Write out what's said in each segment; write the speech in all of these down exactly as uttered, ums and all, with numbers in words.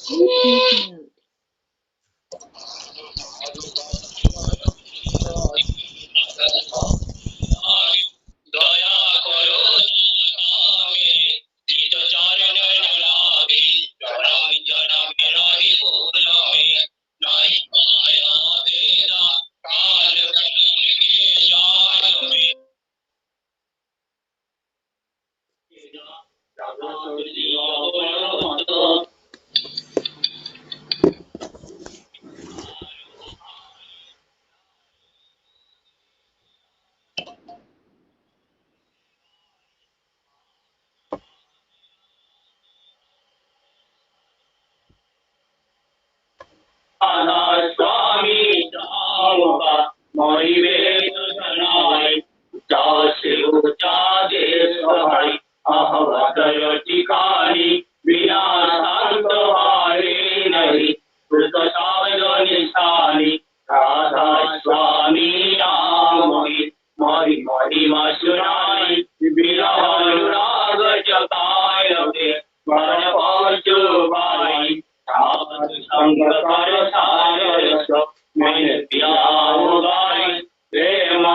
Bluetooth mode. Swami Dhamma Mori Vedana Jai Shiv Jade Sahai Ahvataya Tikani Vina Santa Hari Nahi Sutta Sabda Nisani Radha Swami Namoi Mori Mori Masunai Vina Anuraga Jatai Rabe Mara Pachu Bai Sangha Kara Sara Raso Mene Piya Bai Prema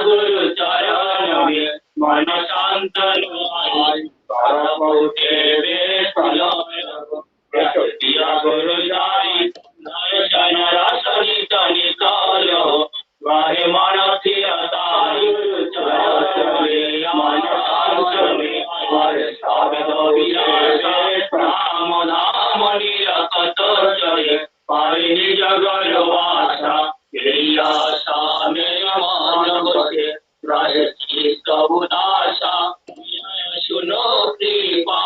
Guru Charan Mane Santanu Ai Kara Paute Ve Salaya Suno kripa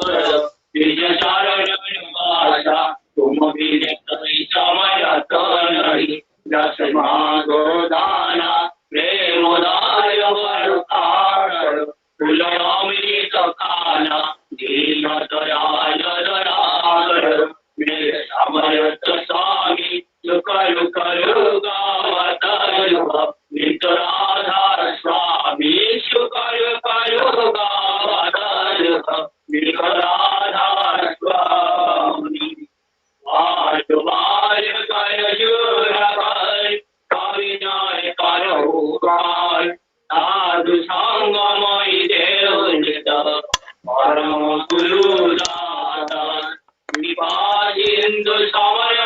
karo, nija charan basa, tum bina koi samaya to nahi, dasma godana, prem udaya varkar, pula amrit khana, dina dayal dayakar, mere samartha swami, sukha dukha roga vatarva, nitya Radha swami, sukha dukha roga vatarva, nitya Radha swami. Bar bar kar jora kar, kabhi nahi karo kar, sadhu sangh mein dev nita, param guru data, kripa sindhu samar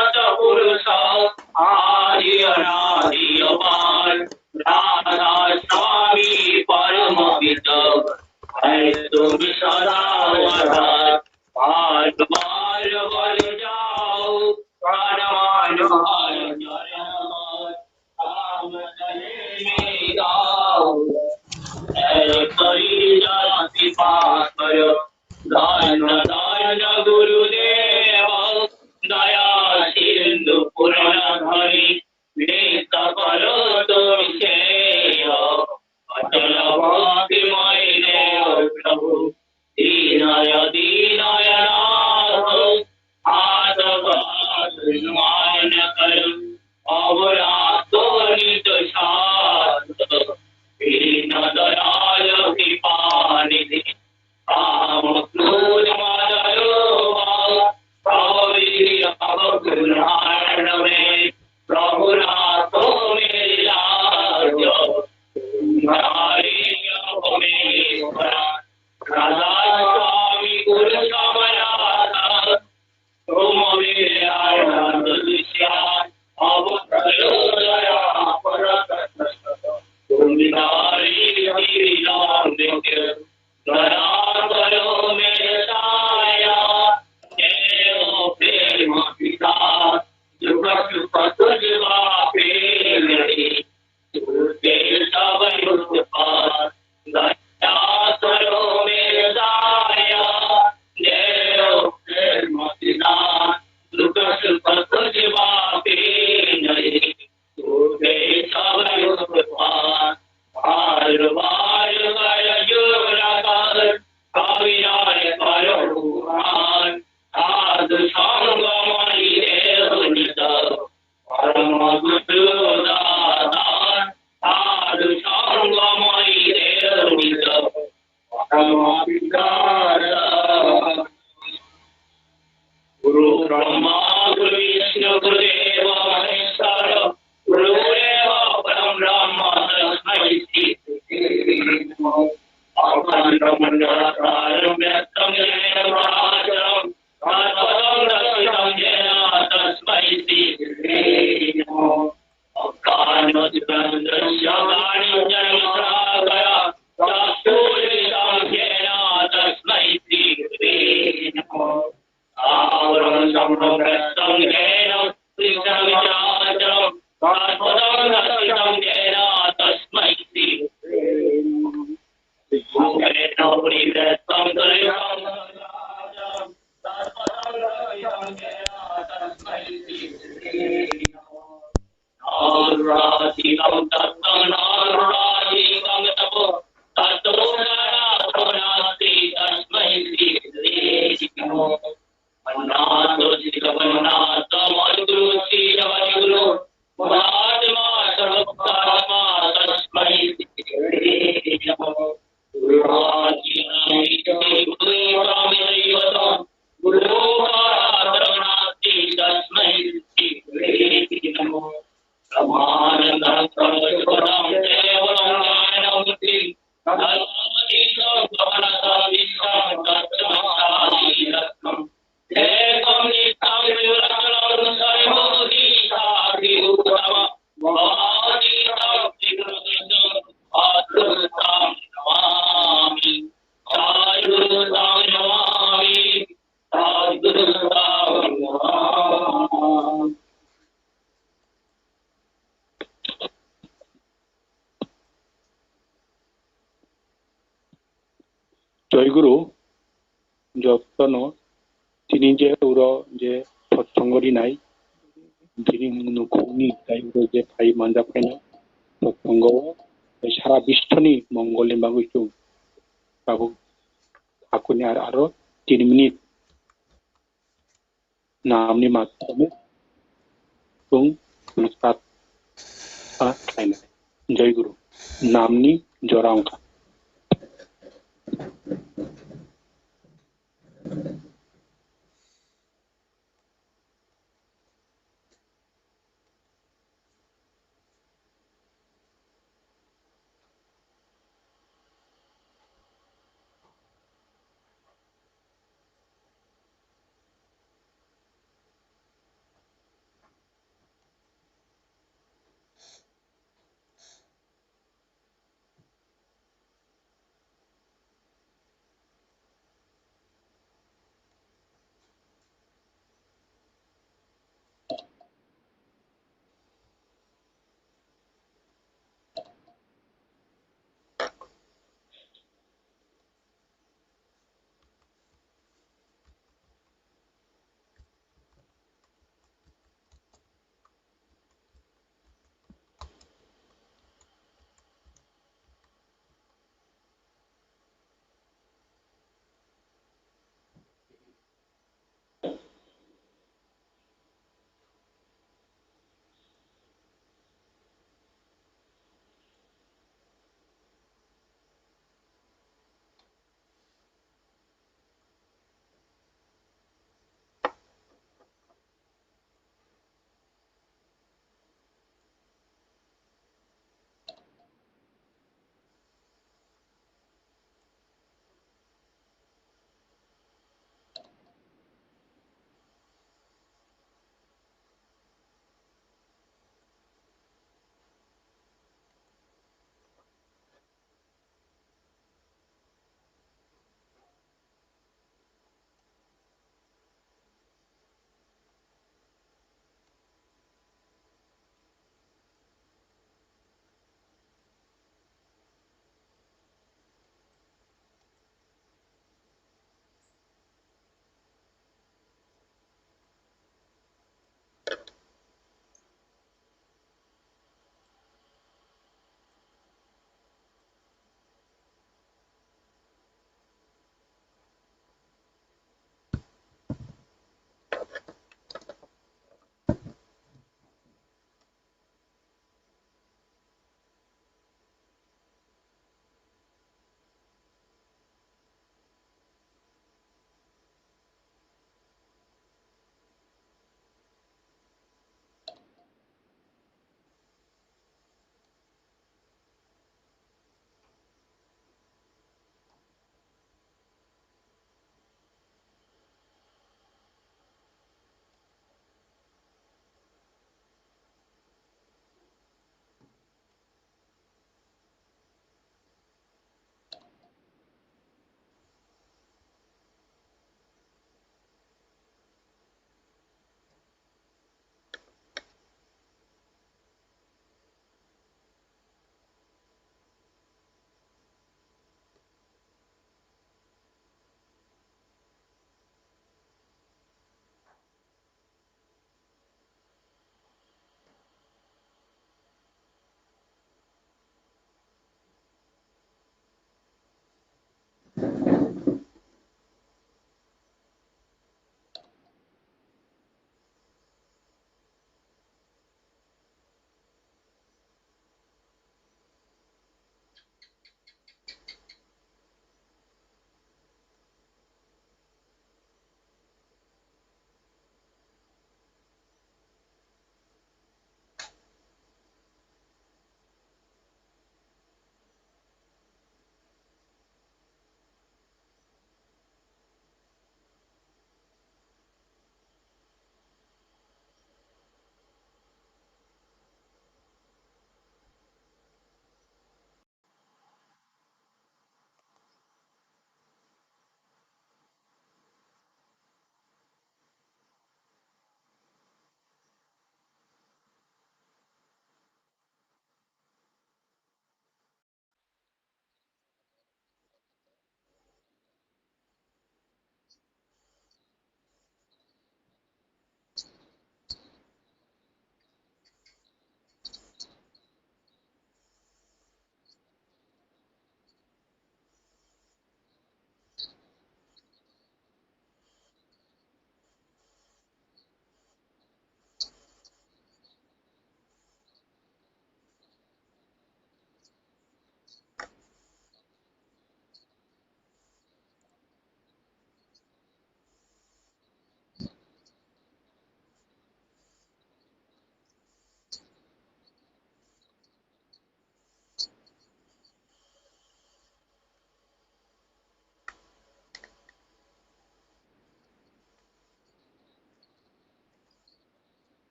आवरणं सम्भूतं येन सिद्धं विद्याचरम्। तत्पदं दर्शितं येन तस्मै श्री गुरवे नमः। रूपेण परिवेष्टितं सुदशाब्जम्। तत्पदं दर्शितं येन तस्मै श्री गुरवे नमः। नानुराजितं तत्त्वं नानुराजितं तपो। तत्त्वो नानात्वो नास्ति तस्मै श्री गुरवे नमः। मन्नात्वसितमन्नात्वमद्गुरुसितमद्गुरो। महात्मा सर्वभूतात्मा तस्मै श्री गुरवे नमः। गुरुराजीनामीति गुरुरामेणैव सह। गुरोरापरो नास्ति तस्मै श्री गुरवे नमः। समानन्दं सर्वसुखदं केवलं ज्ञानमुक्तिं। तदधीतं पवनसंवित्तं तस्मै शान्तिरत्नम्। एकं नित्यं त्रिगुणात्मकं सर्वबुद्धिसत्त्वगुरुत्तमं। भवातीतं त्रिगुणगुणितं सद्गुरुं तं नमामि। सद्गुरुं तं नमामि। सद्गुरुं तं Namami. Jai Guru, jotono tini je uro je satsongo rinai, bini nukhungni tai uro je phai manja phaino satsongo o sara biswoni mongolni bagwi chwng tabuk hakuni ar aro tin minute namni mathome chwng nuksa khlainai. Jai Guru. Namni jora wngkha.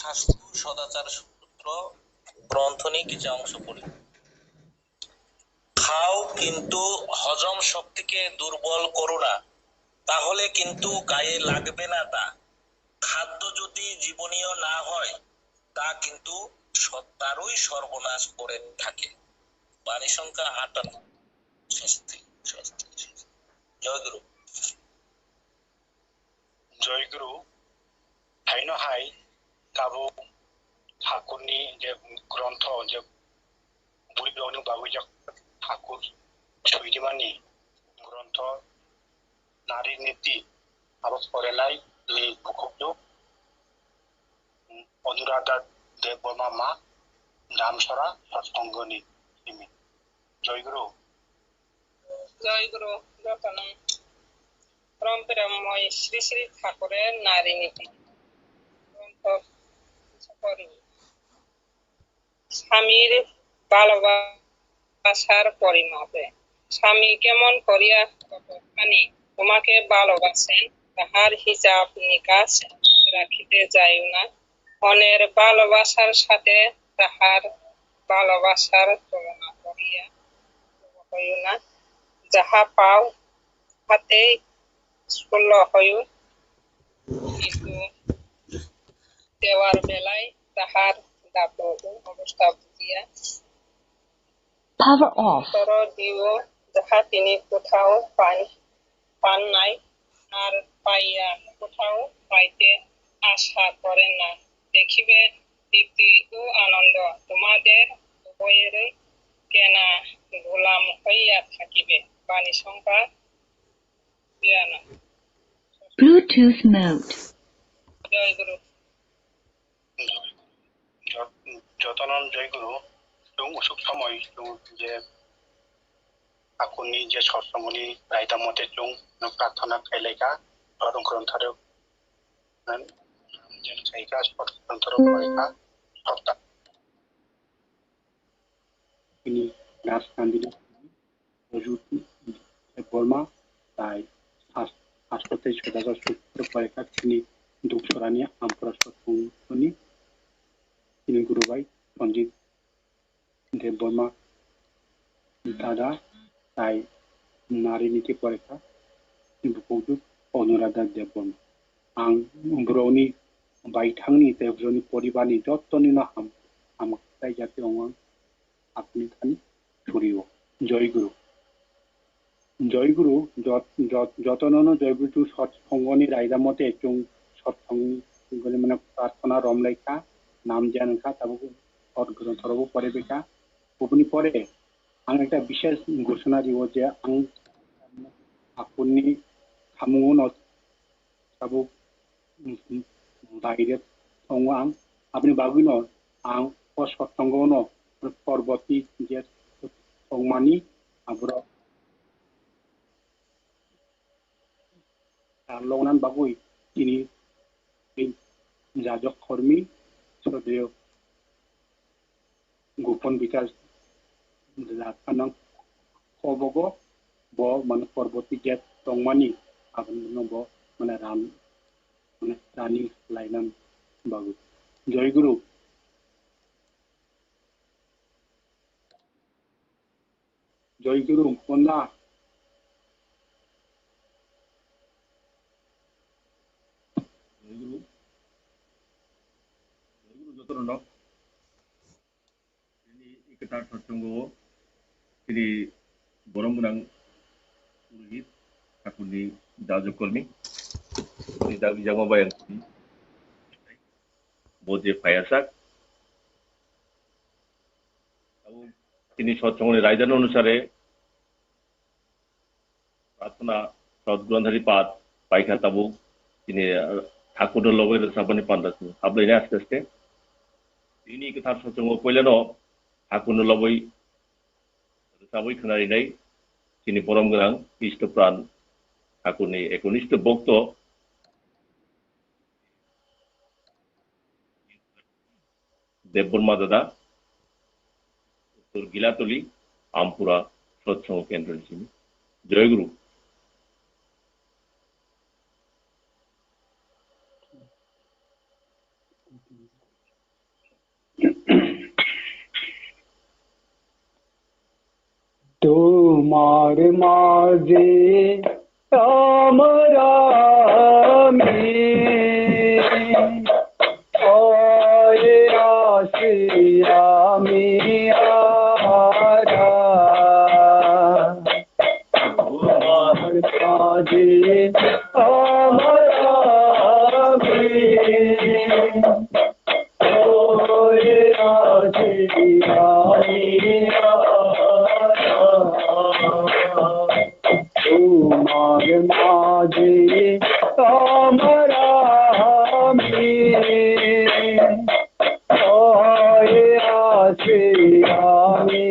স্বাস্থ্য সদাচার সূত্র গ্রন্থনি কিছু অংশ পড়ি। খাও কিন্তু হজম শক্তিকে দুর্বল করো না, তাহলে কিন্তু গায়ে লাগবে না তা। খাদ্য যদি জীবনীয় না হয়, তা কিন্তু সত্তারই সর্বনাশ করে থাকে। বাণী সংখ্যা আটান্ন। স্বস্তি, স্বস্তি, স্বস্তি। জয় গুরু। জয় গুরু। Haino hai tabuk thakurni je grontho, je buri rokni bagwi je thakur soidimani grontho Nari Niti, abo porenai ni bukhukjwk Anuradha Debbarma ma Damsara Satsangani simi. Jai Guru. Jai Guru, jotono. Rom premmoi Sri Sri Thakure Nari Niti. Grontho pori. স্বামীর ভালোবাসার পরিমাপে। স্বামী কেমন করিয়া কতখানি তোমাকে ভালোবাসেন, তাহার হিসাব নিকাশ রাখিতে যাইও না। অন্যের ভালোবাসার সাথে তাহার ভালোবাসার তুলনা করিয়া হইও না। যাহা পাও, তাহাতেই উৎফুল্ল হইও, কিন্তু দেওয়ার বেলায় তাহার দাতব্য অবস্থা বুঝিয়া Power off. উত্তর দিও, যাহা তিনি কোথাও পান, পান নাই, আর পাইয়া কোথাও পাইতে আশা করেন না। দেখিবে তৃপ্তি ও আনন্দ তোমাদের উভয়েরই কেনা গোলাম হইয়া থাকিবে। বাণী সংখ্যা বিয়াল্লিশ। Bluetooth mode. জয় গুরু। Jot-, jotono Jai Guru, chwng usuk somoi chwng je akhuni je sorsongmani raida mote chwng no prarthana khailai kha, Dhormo Grontho rok, jen khaikha, Dhormo Grontho rok khaikha, sota. Chini Rajkandini Rajut Debbarma, tai As-, Aswatei Sodagar Sutro Porikha, chini Duksorani Ampura Sotpungni chini Guru bai Sanjit Debbarma dada, tai Nari Niti Porikha, chini bukhukjwk Anuradha Debbarma. Ang borokni baithangni tei borokni poribarni jottonino ham, ham khlai jati wngo ang. Aphani thani thurio. Jai Guru. Jai Guru, jot-, jot-, jotonono Jai Guru, chwng sotsongoni raida mote chwng sotsongoni mane prarthana romlai kha, nam jan kha, tabuk sot grontho rogo pore bekha. Oboni pore ang ekta bishes ghoshona rio je ang akhuni samungo no tabuk baire tongo ang. Aboni bagwino ang o sottongo no porboti je tongmani aborok lognani bagwi chini jajak khormi srodeyo gopon bichar lakha nang kobogo bo mane porboti je tongmani abono bo mane ran mane rani lainan bagwi. Jai Guru. Jai Guru, Panda. Jai Guru. Jai Guru jotono no. Chini iktar satsongo, chini borom gwnang purohit, thakurni jajak kolmi, chini dabi jagma bai ang bo je phayasak. Abo chini sotsongoni raida onusare prarthana sot grontho ni path paikha tabuk chini, ah, thakurno loboi rwchapani panda chwng hablainai aste aste. Chini kwthar sotsongo puilano thakurno loboi rwchabwi khwnarinai chini borom gwnang Kristo pran thakurni ekonisto bokto Debbarma dada, Uttor Gilatoli, Ampura Sotsongo Kendro ni simi. Joy Guru. তোমার মাঝে আমার আমি, হয়ে আছি আমি হারা। তোমার মাঝে আমার আমি, হয়ে আছি আমি হারা। তোমার মাঝে আমার আমি, হয়ে আছি আমি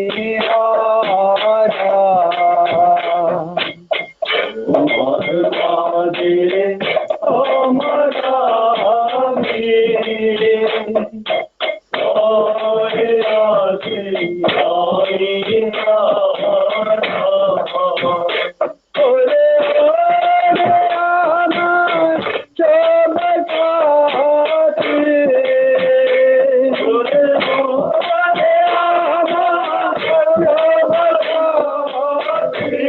হারা। তোমার মাঝে আমার আমি, হয়ে আছি আমি হারা। ওরে ওরে আমার সব সাথী। ওরে ওরে আমার সব সাথী।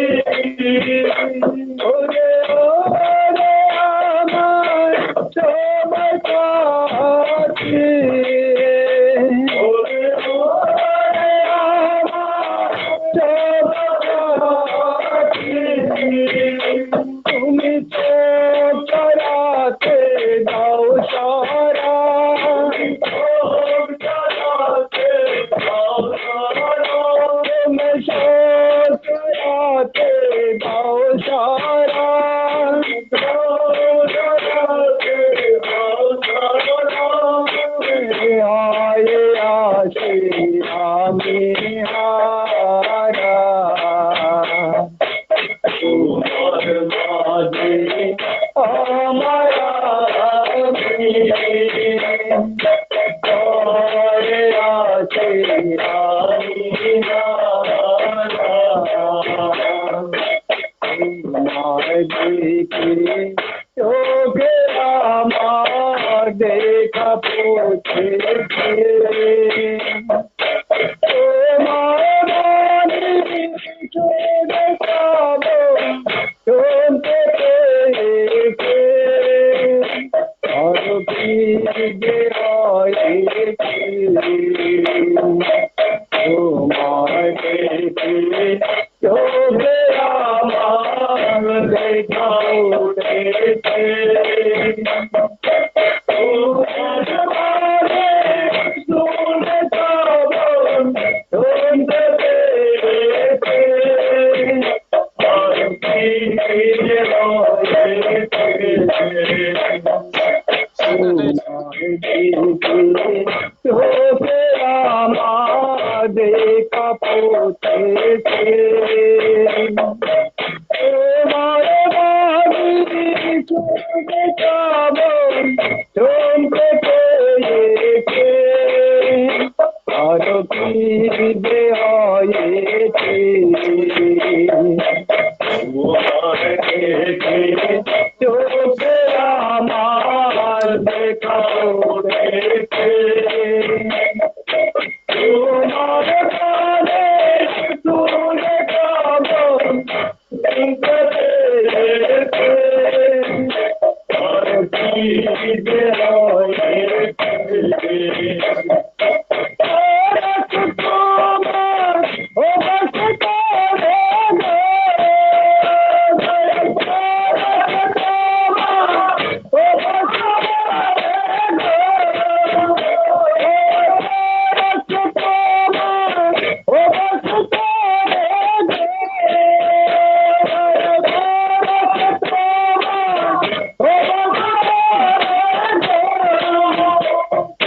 ওরে ওরে আমার সব সাথী। ওরে ওরে আমার সব সাথী। তুমি চোখ রাতে দাও সারা। তুমি চোখ রাতে দাও সারা। হয়ে আছি আমি হারা। তোমার মাঝে আমার আমি, হয়ে আছি আমি হারা। তোমার দেখে চোখে আমার দেখা পড়ছে। তোমার বাণী শুনে যাব শুনতে পেয়েছে। আরো কি যে হয়েছে। তোমার দেখে চোখে আমার দেখা উঠেছে। তোমার বাণী শুনে যাব শুনতে পেয়েছে। চোখে আমার দেখা পড়েছে। তোমার বাণী শুনে যাব শুনতে পেয়েছে। আরো কি যে হয়েছে। তোমার দেখে চোখে আমার দেখা পড়েছে। তোমার বাণী শুনে যাব শুনতে পেয়েছে। আর কি যে হয়েছে।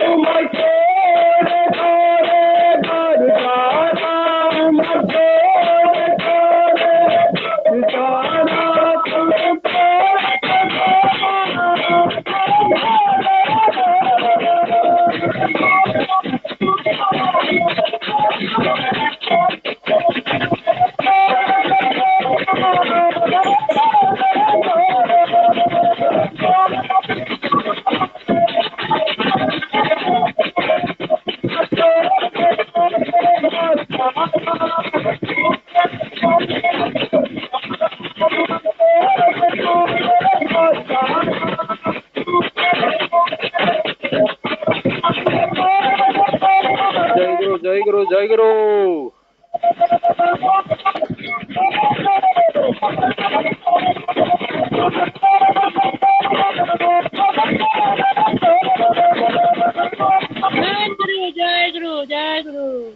তোমার Jai Guru, Jai Guru. Jai Guru, Jai Guru, Jai Guru.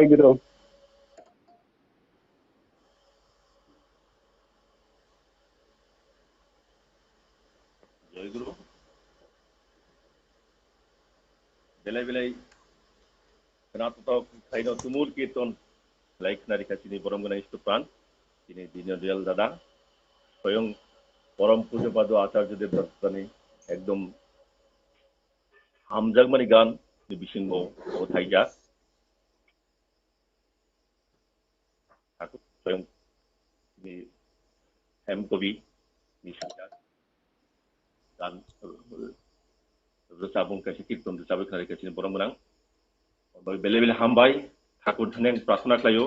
Guru. Joy Guru. Belai belai khna totok khaino tumul kirton lai khna rikha chini borom gwnang Istu pran, chini Dino Diyal dada, soyong borom pujo pado Acharya Dev Dattani ekdom hamjakmani gan ni bisingo o thaijak. Thakur soyong ni hem kobi ni sijak gan rwchapung kaisa kirton rwchabai khna rikha chini borom gwnang. Belai belai hambai, Thakur thaneng prarthana khlaio,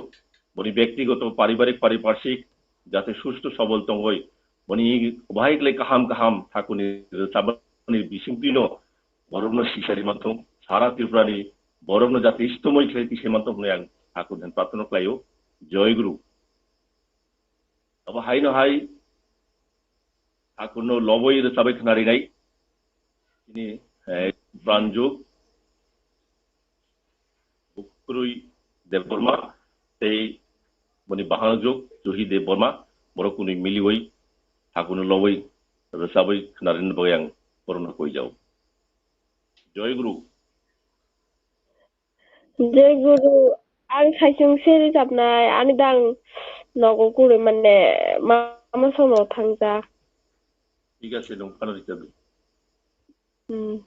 boni bektigoto, paribarik, pariparshik jate susto sobol tongoi, boni bahai khlai kaham kaham Thakurni rwchapani bisingtwino borokno sisari manthung, sara Tripurani borokno jate istomoi khlai tisai manthung hwnwi ang Thakur thaneng prarthana khlaio. Joy Guru. Abo haino hai Thakurno loboi rwchabai khna rinai chini, eh, pranjwk Bukrui Debbarma tei boni bahangjwk Juhi Debbarma, borok kwnwi miliwi Thakurno loboi rwchabai khna rinani bagwi ang borokno koi jao. Joy Guru. Joy Guru, ang saichung se rwchapnai, ani dang nogo kwrwi mane mama sono thangjak. Thik ase, nwng phano rwchapdi. Hmm.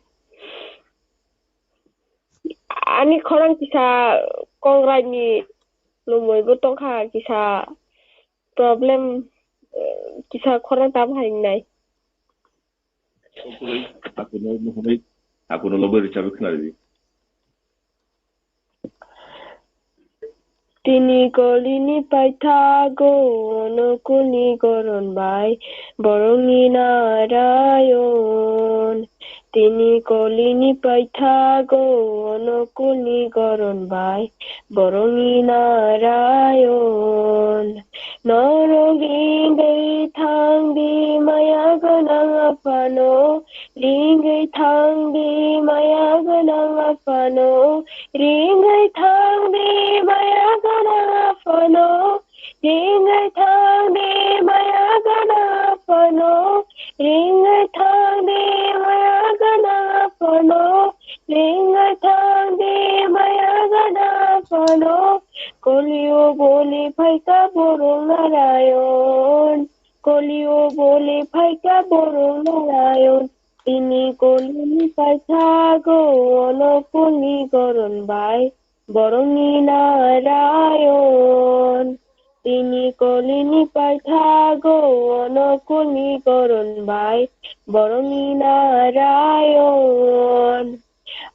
Ani khorang kisa kongrai ni lumui bo tongkha, kisa problem, eh, kisa khorang tam hai nai. Okuroi, Thakurno muhunwi, Thakurno loboi rwchabai khna ridi. Tini kolini paithago, ono kulni goron bai, borokni narayon. Tini kolini paithago, ono kulni goron bai, borokni narayon. Norok ringwi thangdi maya gwnang aphano, ringwi thangdi maya gwnang aphano, ringwi thangdi maya gwnang aphano, ringwi thangdi maya gwnang aphano, ringwi thangdi maya gwnang aphano, ringwi thangdi maya gwnang aphano. Kolio boli phaikha borok narayon, kolio boli phaikha borok narayon. Tini kolini paithago, ono kulni goron bai, borokni narayon. Tini kolini paithago, ono kulni goron bai, borokni narayon.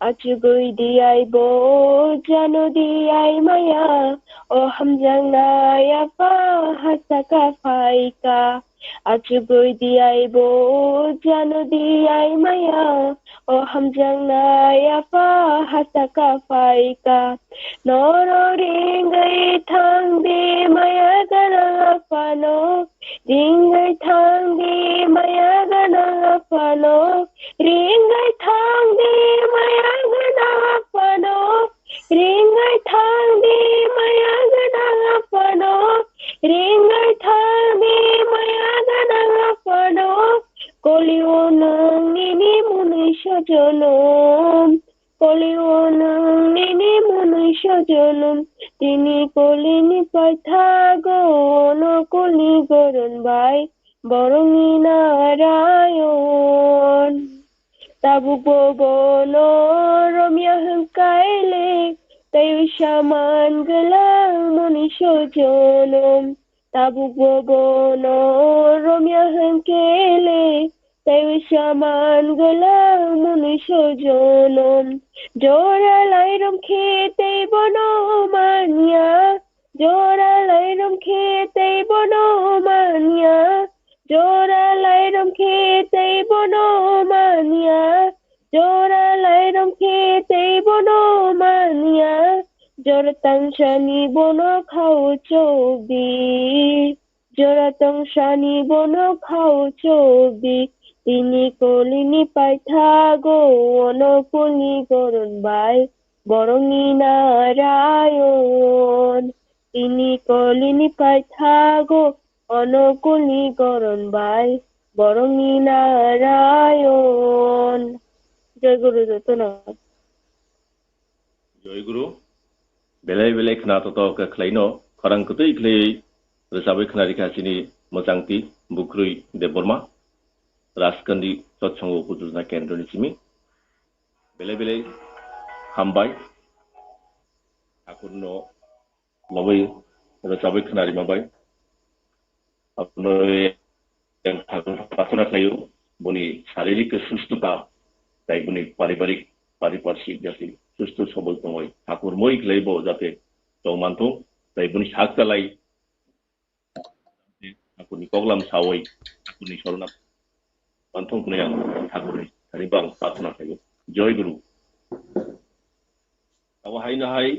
Achugwi di ai bo, jano di ai maya, o hamjaknai apha hasaka phaikha. Achugwi di ai bo, jano di ai maya, o hamjaknai apha hasaka phaikha. Norok ringwi thangdi maya gwnang aphano, ringwi thangdi maya gwnang aphano, ringwi thangdi maya gwnang aphano, ringwi thangdi maya gwnang aphano, ringwi thangdi maya gwnang aphano. Kolio nwng nini mwnwi sojonom, kolio nwng nini mwnwi sojonom. Tini kolini paithago, ono kulni goron bai, borokni narayon. Tabuk bo bono romya hwnkhe le, tei saman gwlang mwnwi sojonom. Tabuk bo bono romya hwnkhe le, tei saman gwlang mwnwi sojonom. Jora lai romkhe tei bono manya, jora lai romkhe tei bono manya, jora lai romkhe tei bono manya, jora lai romkhe tei bono manya, jora tangsani bono khao chobdi, jora tangsani bono khao chobdi. Tini kolini paithago, ono kulni goron bai, Borokni narayon, tini kolini paithago, onukulni goron bai, borokni narayon. Jai Guru jotono. Jai Guru. Belai belai khna totok khe khlaino, khorang kwtwi khlaiwi rwchabwi khna rikha chini mwchangtwi Bukrui Debbarma, Rajkandi Chotsongo Hujurna Kendroni simi. Belai belai hambai. Thakurno lobwi rwchabwi khna rima bai. Abono prarthana khlaio, boni sharirik sustota, tai boni paribarik, pariparshik jate susto sobol tongwi, thakur moi khlai bo jate tong manthung, tai boni sak chalai, thakurni koklam sawi, thakurni sorona manthung khnai ang thakurni thani bang prarthana khlaio. Jai Guru. Abo haino hai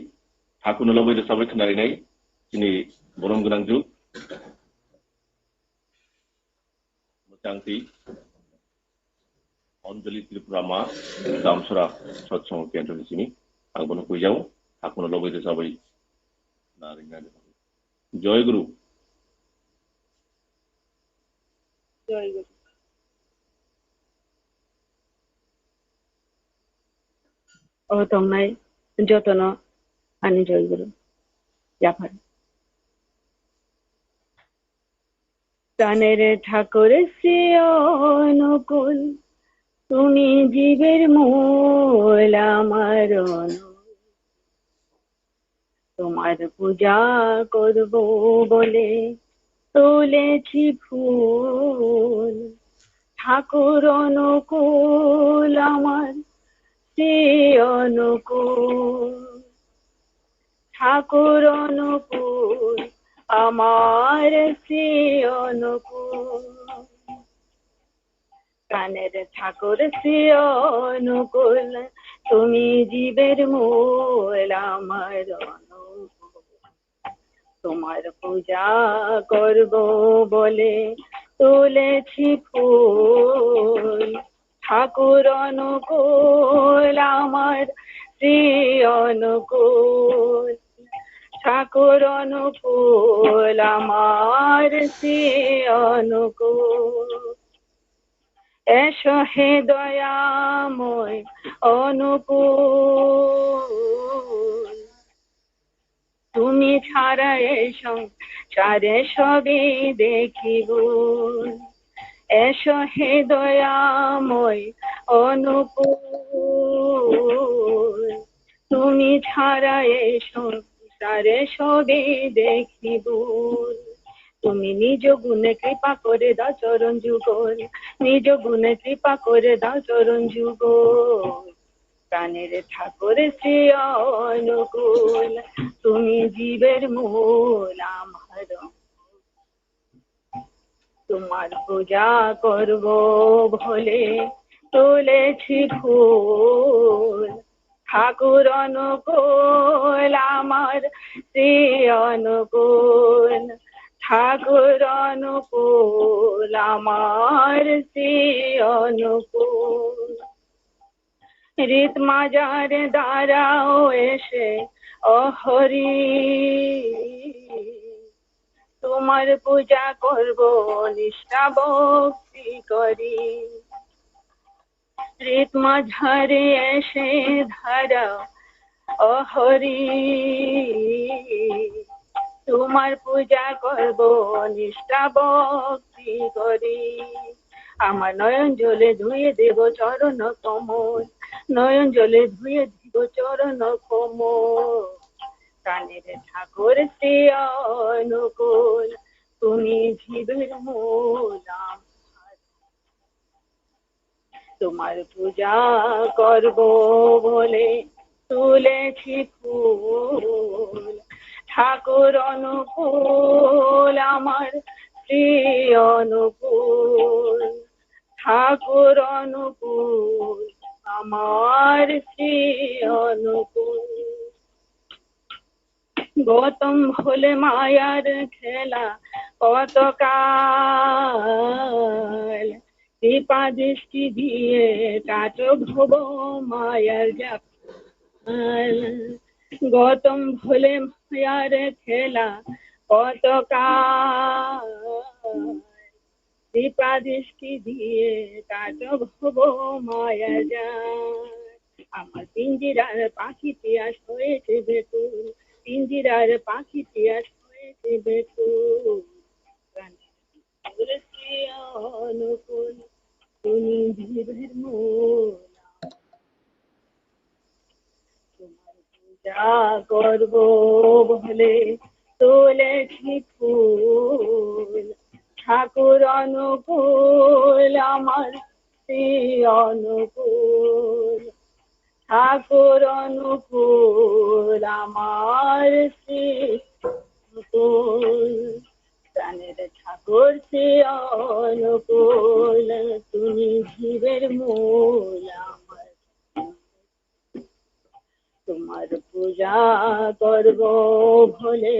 thakurno lobwi rwchabwi khna rinai chini borom gwnang juk. Mwchangtwi Anjali Tripura ma Damsora Satsang Kendro ni simi ang bono puijao, thakurno lobwi rwchabwi khna rinai. Jai Guru. Jai Guru. O tongnai jotono ani Jai Guru. Yaphar. প্রাণের ঠাকুর শ্রী অনুকূল, তুমি জীবের মূল আমার অনুকূল। তোমার পূজা করব বলে তুলেছি ফুল। ঠাকুর অনুকূল আমার শ্রী অনুকূল, ঠাকুর অনুকূল আমার শ্রী অনুকূল। প্রাণের ঠাকুর শ্রী অনুকূল, তুমি জীবের মূল আমার অনুকূল। তোমার পূজা করব বলে তুলেছি ফুল। ঠাকুর অনুকূল আমার শ্রী অনুকূল, ঠাকুর অনুকূল আমার শ্রী অনুকূল। এসো হে দয়াময় অনুকূল, তুমি ছাড়া এই সংসারে সবই দেখি ভুল। এসো হে দয়াময় অনুকূল, তুমি ছাড়া এই সংসারে সবই দেখি ভুল। তুমি নিজ গুণে কৃপা করে দাও চরণ যুগল, নিজ গুণে কৃপা করে দাও চরণ যুগল। প্রাণের ঠাকুর শ্রী অনুকূল, তুমি জীবের মূল আমার। তোমার পূজা করব বলে তুলেছি ফুল। ঠাকুর অনুকূল আমার শ্রী অনুকূল, ঠাকুর অনুকূল আমার শ্রী অনুকূল। রীত মাজার দ্বারাও এসে, ও হরি, তোমার পূজা করব নিষ্ঠা ভক্তি করি। রীত মাঝারে এসে দাঁড়াও, ও হরি, তোমার পূজা করব নিষ্ঠা ভক্তি করি। আমার নয়ন জলে ধুয়ে দেব চরণ কমল, নয়ন জলে ধুয়ে দেব চরণ কমল। প্রাণের ঠাকুর শ্রী অনুকূল, তুমি জীবের মূল আমার। তোমার পূজা করব বলে তুলেছি ফুল। ঠাকুর অনুকূল আমার শ্রী অনুকূল, ঠাকুর অনুকূল আমার শ্রী অনুকূল। গৌতম হলে মায়ার খেলা কতকাল, কৃপা দৃষ্টি দিয়ে কাটো ভব মায়ার জাল। গৌতম ভোলে মায়ার খেলা কত কাল, কৃপা দৃষ্টি দিয়ে কাটো ভব মায়া যায়। আমার পিঞ্জিরার পাখি পিয়াস হয়েছে বেকুল, পিঞ্জিরার পাখি পিয়াস হয়েছে বেকুল। অনুকূল, তুমি জীবের মূল। তোমার পূজা করব বলে তুলেছি ফুল। ঠাকুর অনুকূল, আমার শ্রী অনুকূল। ঠাকুর অনুকূল, আমার শ্রী অনুকূল। প্রাণের ঠাকুর শ্রী অনুকূল, তুমি জীবের মূল আমার। তোমার পূজা করব বলে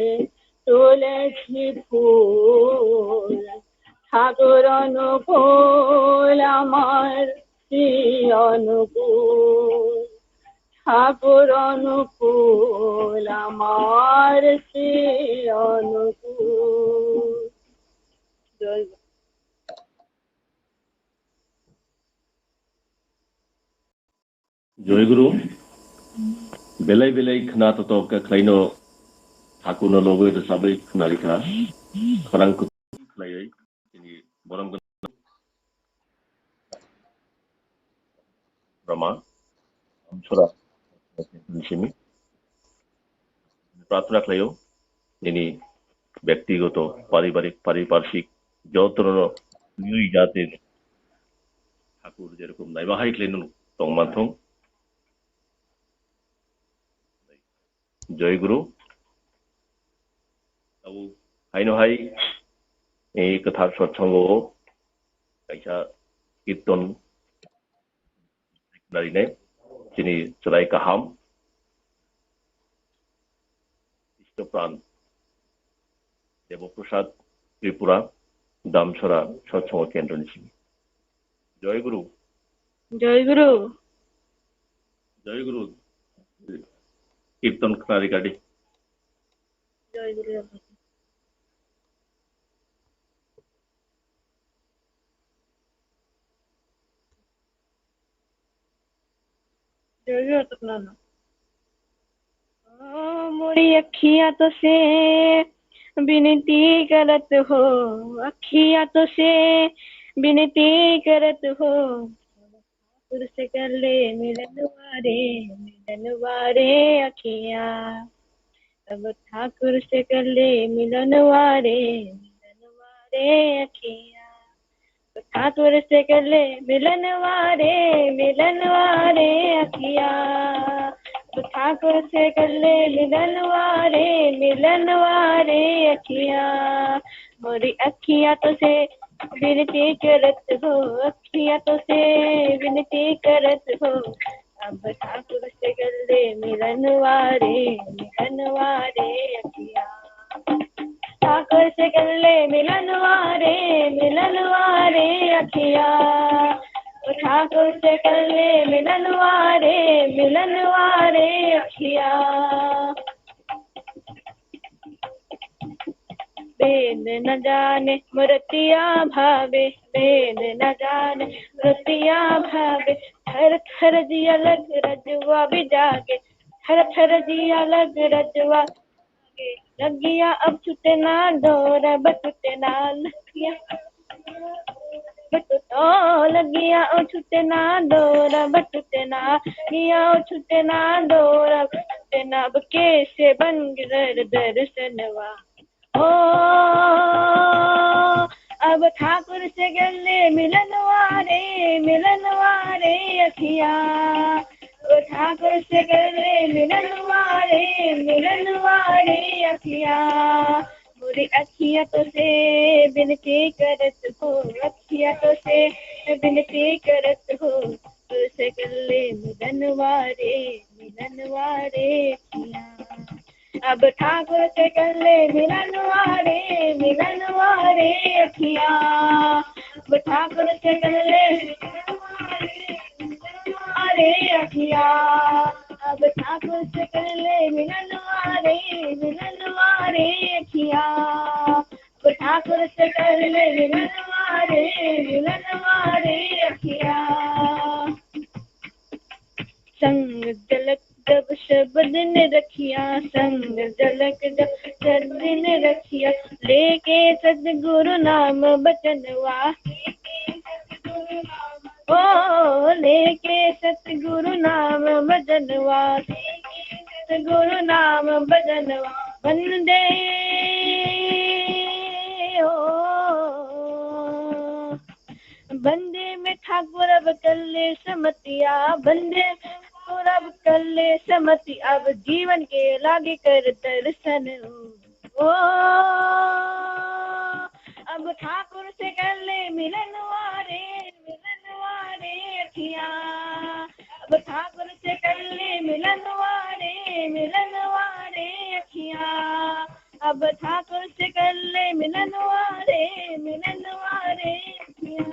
তুলেছি ফুল। ঠাকুর অনুকূল, আমার শ্রী অনুকূল। ঠাকুর অনুকূল, আমার শ্রী অনুকূল। জয় গুরু। Joy Guru, belai belai khna totok khe khlaino, thakuno logoi rwchabwi khna rikha, khorang kutung khlaiwi chini borom gwnang Rama, Amsora, simi prarthana khlaio, nini bektigoto, paribarik, pariparshik, jotono twiwi jate thakur jerokom naibahai khlaino tongmanthong. Joy Guru. Abo haino hai, eh, kwthar satsongo kaisa kirton narinai chini chwrai kaham Istopran Deboprasad Tripura Damsora satsongo kendroni simi. Joy Guru. Joy Guru. Joy Guru. Kirton khna rikadi. Joy Guru. Joy Guru, khna na. ओ मोरी अखियां तो से विनती करत हो, अखियां तो से विनती करत हो। ठाकुर से कर ले मिलन वारे, मिलन वारे अखियां। अब ठाकुर से कर ले मिलन वारे, मिलन वारे अखियां। ठाकुर से कर ले मिलन वारे, मिलन वारे अखियां। ठाकुर से कर ले मिलन वारे, मिलन वारे अखियां। मोरी अखियां तो से विनती करत हो, अखियां तो से विनती करत हो। अब ठाकुर से कर ले मिलन वारे, मिलन वारे अखियां। ठाकुर से कर ले मिलन वारे, मिलन वारे अखियां। ठाकुर से कर ले मिलन वारे, मिलन वारे अखियां। भेद न जाने मूर्तियां भावे, भेद न जाने मूर्तियां भावे। थर थर जिया लग रजवा भी जागे, थर थर जिया लग रजवा। लगिया अब छूटे ना डोर, अब टूटे ना लगिया। तो लगिया ओ छूटे ना डोर, अब टूटे ना। लगिया ओ छूटे ना डोर, अब टूटे ना। अब कैसे बन दर दर्शनवा। ओ, अब ठाकुर से कर ले मिलन वारे, मिलन वारे अखियां। अब ठाकुर से कर ले मिलन वारे, मिलन वारे अखियां। मोरी अखियां तो से विनती करत हो, अखियां तो से विनती करत हो। तुझसे कर ले मिलन वारे, मिलन वारे अखियां। अब ठाकुर से कर ले मिलन वारे, मिलन वारे अखियां। अब ठाकुर से कर ले मिलन वारे, मिलन वारे अखियां। अब ठाकुर से कर ले मिलन वारे, मिलन वारे अखियाँ। अब ठाकुर से कर ले मिलन वारे, मिलन वारे अखियाँ। संग झलक जब शब्द ने रखिया, संग झलक जब शब्द ने रखिया, लेके सतगुरु नाम बचनवा। ओ लेके सतगुरु नाम बचनवा, सतगुरु नाम बचनवा। वंदे ओ वंदे में ठाकुर अब कर ले समतिया, वंदे में ठाकुर अब कर ले समति, अब जीवन के लागे कर दर्शन। ओ अब ठाकुर से कर ले मिलन वारे, मिलन वारे अखियाँ। अब ठाकुर से कर ले मिलन वारे, मिलन वारे अखियाँ। अब ठाकुर से कर ले मिलन वारे, मिलन वारे अखियाँ।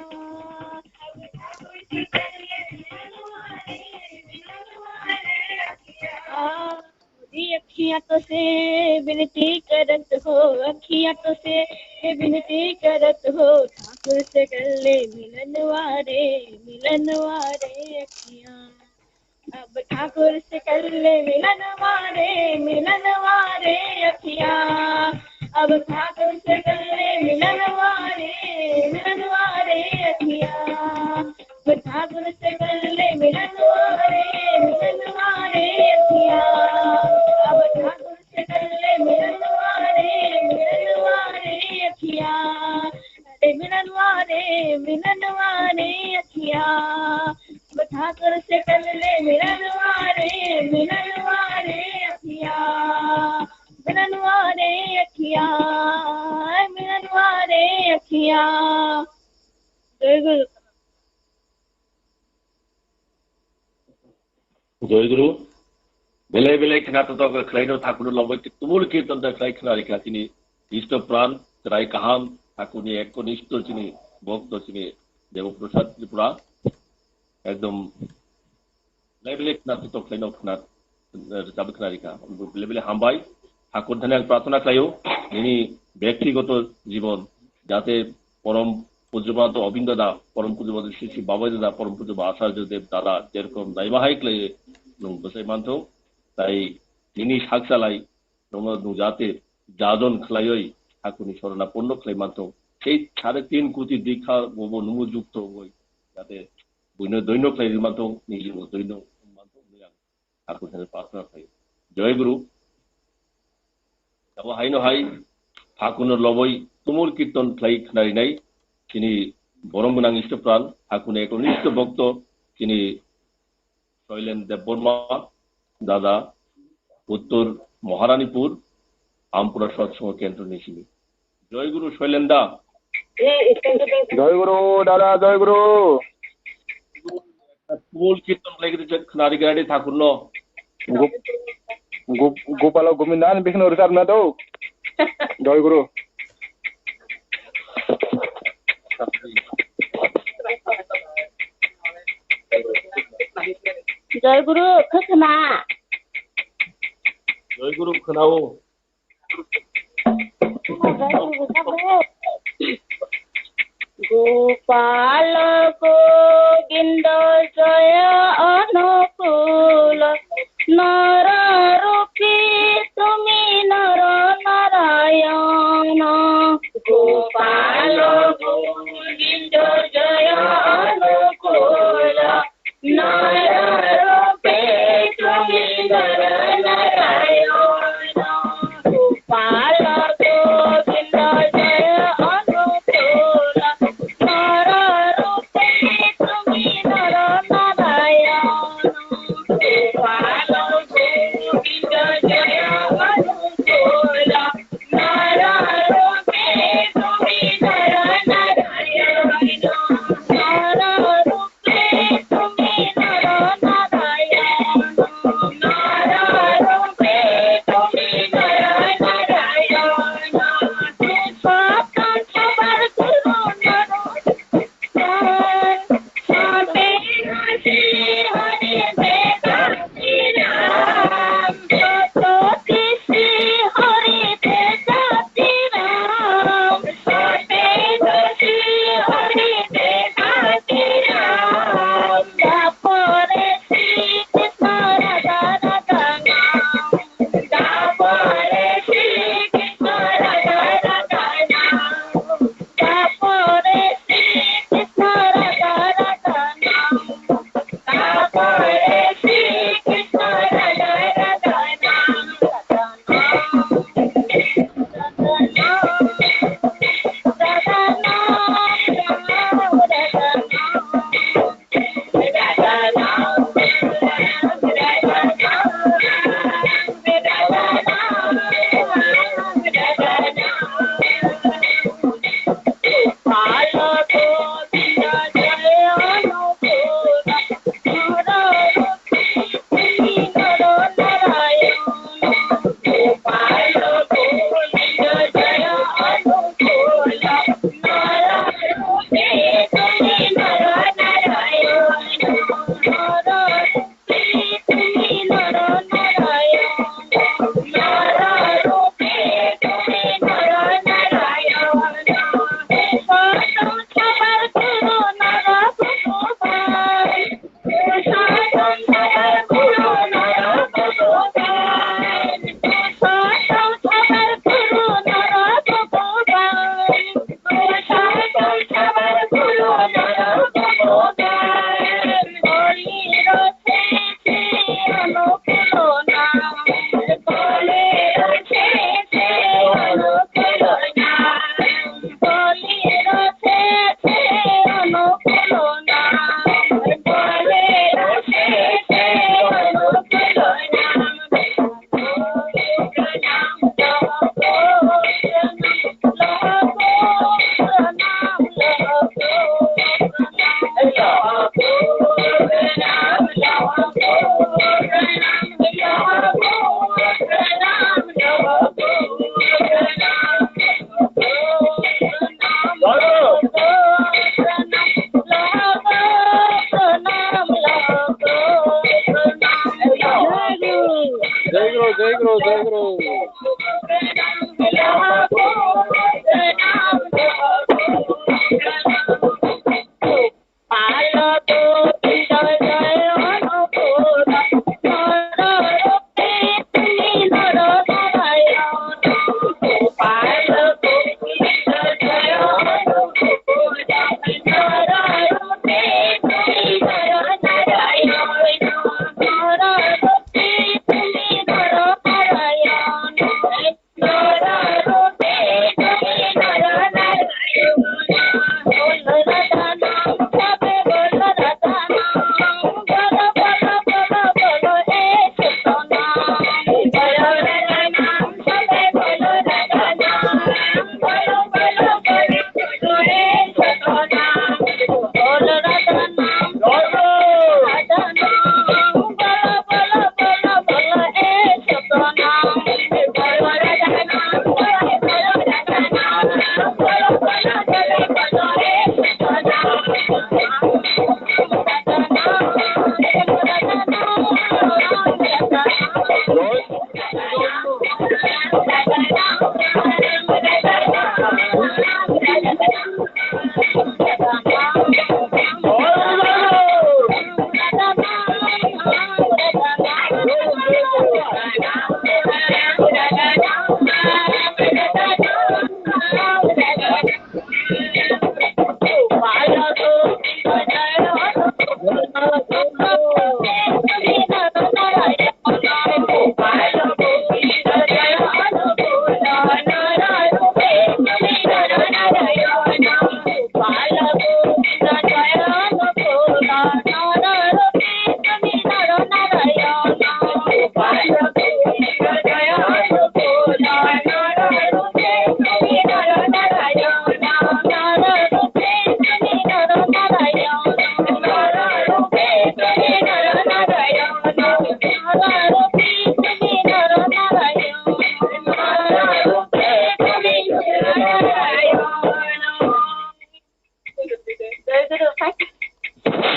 अब ठाकुर से कर ले मिलन वारे, मिलन वारे अखियाँ। मेरी अखियाँ तो से विनती करत हो, अखियाँ तो से विनती करत हो, ठाकुर से कर ले मिलन वारे, मिलन वारे अखियाँ। अब ठाकुर से कर ले मिलन वारे, मिलन वारे अखियाँ। अब ठाकुर से कर ले मिलन वारे, मिलन वारे अखियाँ। अब ठाकुर से कर ले मिलन वारे, मिलन वारे अखियाँ। अब ठाकुर से कर ले मिलन वारे, मिलन वारे अखियाँ। अरे मिलन वारे, मिलन वारे अखियाँ। अब ठाकुर से कर ले मिलन वारे, मिलन वारे अखियाँ। मिलन वारे अखियाँ, मिलन वारे अखियाँ। जय गुरु। Joy Guru. Belai belai khna to to khlai no thakuno lobo tumul kirtan da khlai khna rikha tini isto pran khlai kaham thakuni ekko nisto tini bhokto tini Debo Prasad Tripura. Ekdom belai belai khna to to khlai no khna rikha khna rikha. Belai belai hambai. Thakur thani ang prarthana khlaio nini byaktigoto jibon jate porom pujjobanta Obin dada, porom pujjobanta Sri Sri Babai dada, porom pujjobanta Acharya Dev dada, jerokom naima hai khlai nwng bwsai mantho, tai nini sak salai nwng nwng jate jajon khlaioi thakurni sorona ponno khlai mantho, sei sare tin koti dikha bobo nwng jukto wngoi jate buino doino khlai ri mantho, nini jibo doino mantho, Thakur thani prarthana khlai. Joy Guru. Abo haino hai thakurno loboi tumul kirtan khlai khnarinai chini borom gwnang isto pran thakurni eknisto bhokto chini Soilen Debbarma dada Uttor Maharanipur Ampura Satsang Kendro ni simi. Joy Guru Soilen da. Joy Guru dada, Joy Guru. Tumul kirtan khlai gidi khna ri gadi thakurno. Gop-, Gop-, Gopalo Govindan bikno rwchapna do. Joy Guru. Joy Guru, khwkhwna. Joy Guru, khwnao. Gopal Govinda Jaya Anukul Nara Rupi Tumi Nara Narayana. Gopal Govinda Jaya Anukul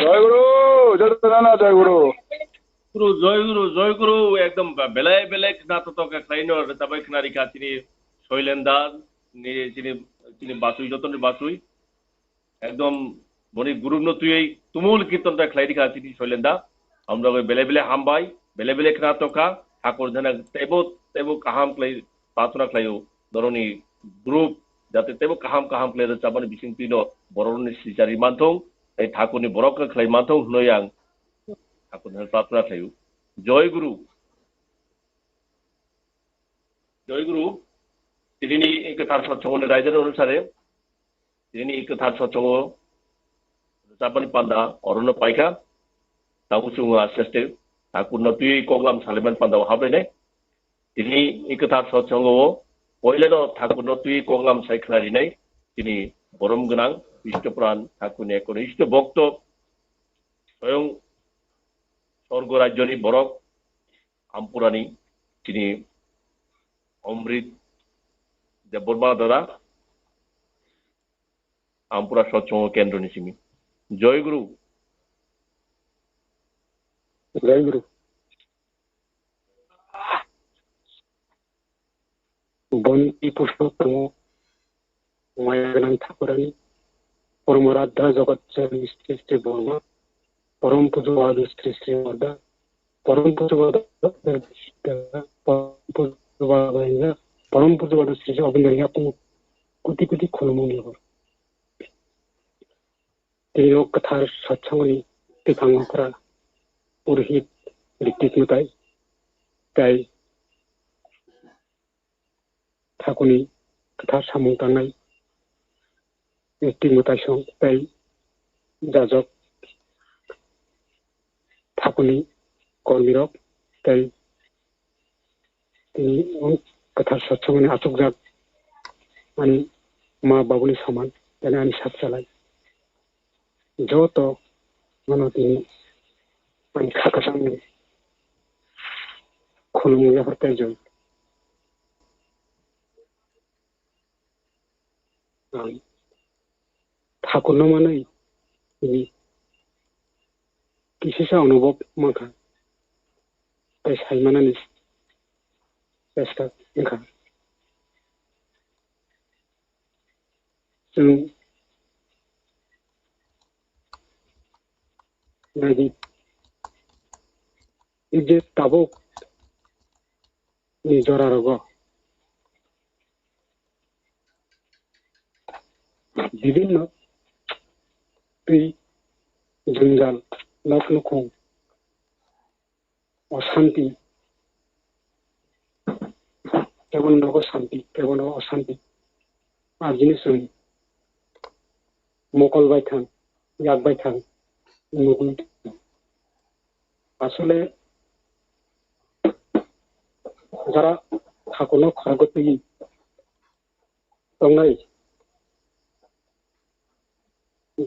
Joy Guru, Joy Guru, Joy Guru. Guru, Joy Guru, Joy Guru, ekdom belai belai khna to to khlaino, tabai khna rikha chini Soilenda, ni chini, chini basui, jotoni basui. Ekdom boni group no twiwi tumul kirtan ta khlai rikha chini Soilenda. Amrogwi belai belai hambai, belai belai khna tokha, thakur jana teibo, teibo kaham khlai prarthana khlaio, norokni group jate teibo kaham kaham khlai rwchapmani bising twino borokni sichari manthung, tei thakurni borok khe khlai manthung hwnwi ang thakurni prarthana khlaio. Joy Guru. Joy Guru, tinini kwthar satsangoni raida onusare, tinini kwthar satsango rwchapmani panda orono paikha, tabuk chwng aste aste thakurno twiwi koklam salaimani panda o hablainai. Tini kwthar sotsango o poilano thakurno twi koklam sai khna rinai, tini borom gwnang Istopran thakurni ekoni Isto bokto soyong sorgo rajyoni borok Ampurani tini Omrit Debbarma dada Ampura sotsango kendroni simi. Joy Guru. Joy Guru. Boni pusto tongo maya gwnang thakurani, Poromaraddha Jagat Jani Sri Sri Borma, Porom Pujo Adu Sri Sri Warda, Porom Pujo Adu Porom Pujo Adu Sri Sri Obindra Yapung, kuti kuti khulumung yabor. Tei o kwthar satsangni twiphang okra Purohit Ritik Mwtai tei Thakurni kwthar samung tangnai Ritik Mwtai song tei jajok Thakurni kormirok tei tini o kwthar satsangni achukjak ani ma babuni soman, tei ani sak chalai. Joto mano tini ani kha kwchangni khulumung yaphar tei joi. Ang Thakurno manwi tini kisisa onubhob mankha tei sai manani chesta wngkha. Chwng Naidi, je tabuk ni jora rogo bibinno twi jwngjal, nok nukhung, osanti, kebono nogo santi, kebono osanti. A jinis chwng mokol bai thang, yak bai thang nugwi. Asole jara thakurno khorokgo twi tongnai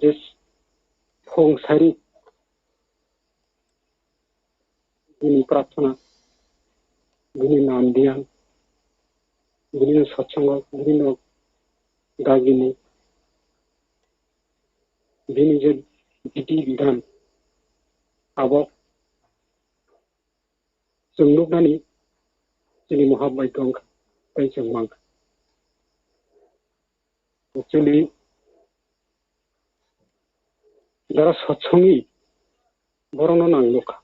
je phung sari bini prarthana, bini nam diyan, bini satsongo, bini dagini, bini je bidhi bidhan, abo chwng nuknani chini mohabhagyo wngkha tei chwng mankha. Actually, jara satsongi borokno nang nukha.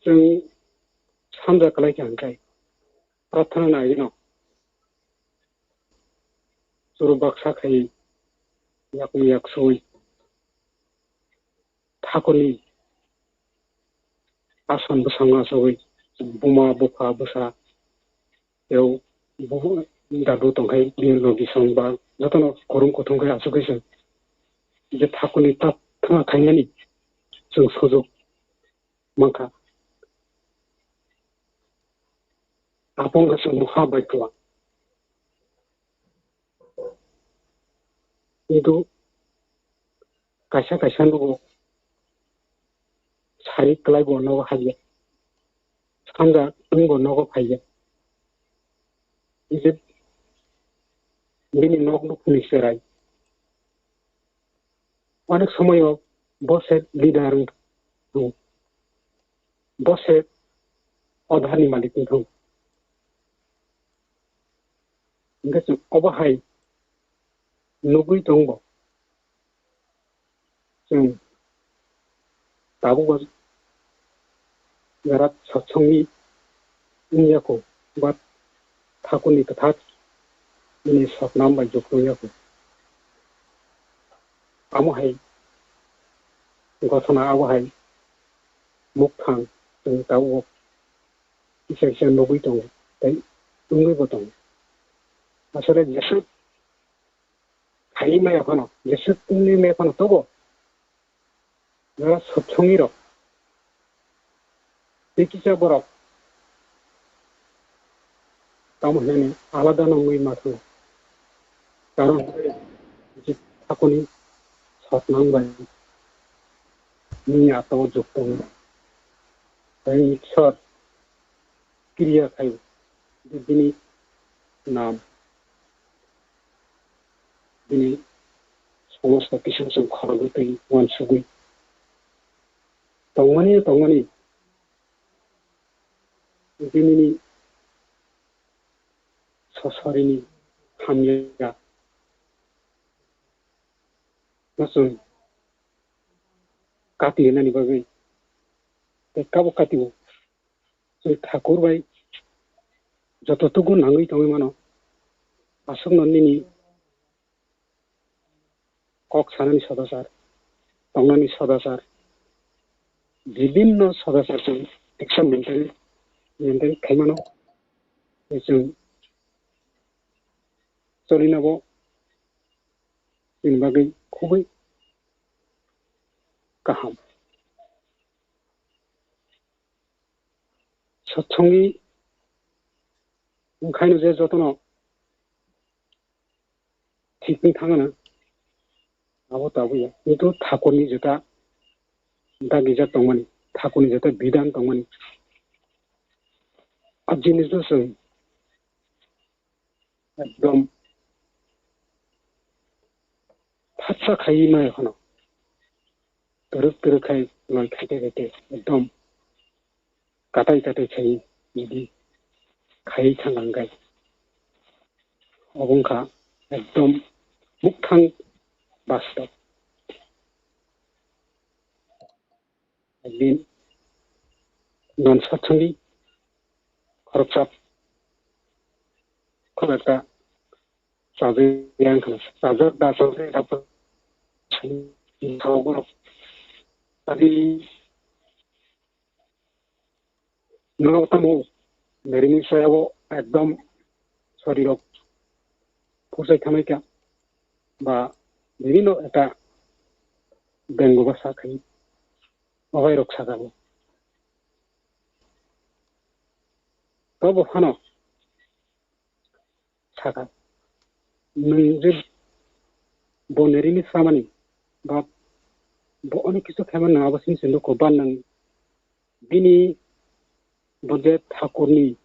Chwng sanja kwlai kha hwnkhe prarthana nai no churu baksa khai yakung yaksui thakurni ason bwskango asugwi buma bupha bwsa tei dadu tongkhai bini logi song ba jotono kwrwng kuthum khe asugwi se je thakurni tap thangma khainani chwng sujuk mankha. Abo wngkha chwng mohabhagyo. Kintu kaisa kaisa nogo sari kwlai bo nogo haiya, sanja wng bo nogo phaiya. Je bini nok nukhungni cherai. Onek somoyo bo se leader wng thung, bo se odharni malik wng thung. Hingke chwng obo hai nugwi tongbo. Chwng tabukbo jara satsongwi wngya kho, ba thakurni kwthar bini soknam bai jukhrungya kho. Amo hai gothona abo hai mukthang chwng tabukbo kisa kisa nugwi tongo tei wngwibo tongo. Asole jeswk khaiwi maya phano, jeswk wngwi maya phano tobo jora sotsongwi rok tei kisa borok tamo hinani alada no wngwi ma thango. Karon je thakuni sotnang bai nini atao juktongo. Tei Isor kiriya khai bini nam bini somosto kisa chwng khorogwi tei uansugwi tongmani tongmani bini sosorini hamya no chwng kati rwnani bagwi tei kabo kati o chwng Thakur bai joto tugu nangwi tongwi mano. Aswkno nini kok sanani sodasar, tongnani sodasar, bibinno sodasar chwng eksa maintain, maintain khai mano. Tei chwng cholinabo chini bagwi khubui kaham. Satsongwi wngkhaino je jotono thik wng thangana, abo tabukya. Kintu Thakurni jeta dagijak tongmani, Thakurni jeta bidan tongmani, a jinisno chwng ekdom phatsa khaiwi maya phano, kwrwk kwrwk khai loi khaite khaite ekdom katai katai khai idi khai thang ang gai. Obo wngkha ekdom mukthang bastob. Din, non satsangwi, khoroksa, khoroksa, chajak yang khna, chajak da chajak da, tadi, no tamo, merini saya bo ekdom, sorry rok, pursai khamai ka, ba, merini no eta, bengo ba sa khai, obai rok sa ka bo. Tobo phano saka, nwng je bo nerini samani ba bo onek kisu khaimani nwng abo sini sini kho ba nwng bini bo je thakurni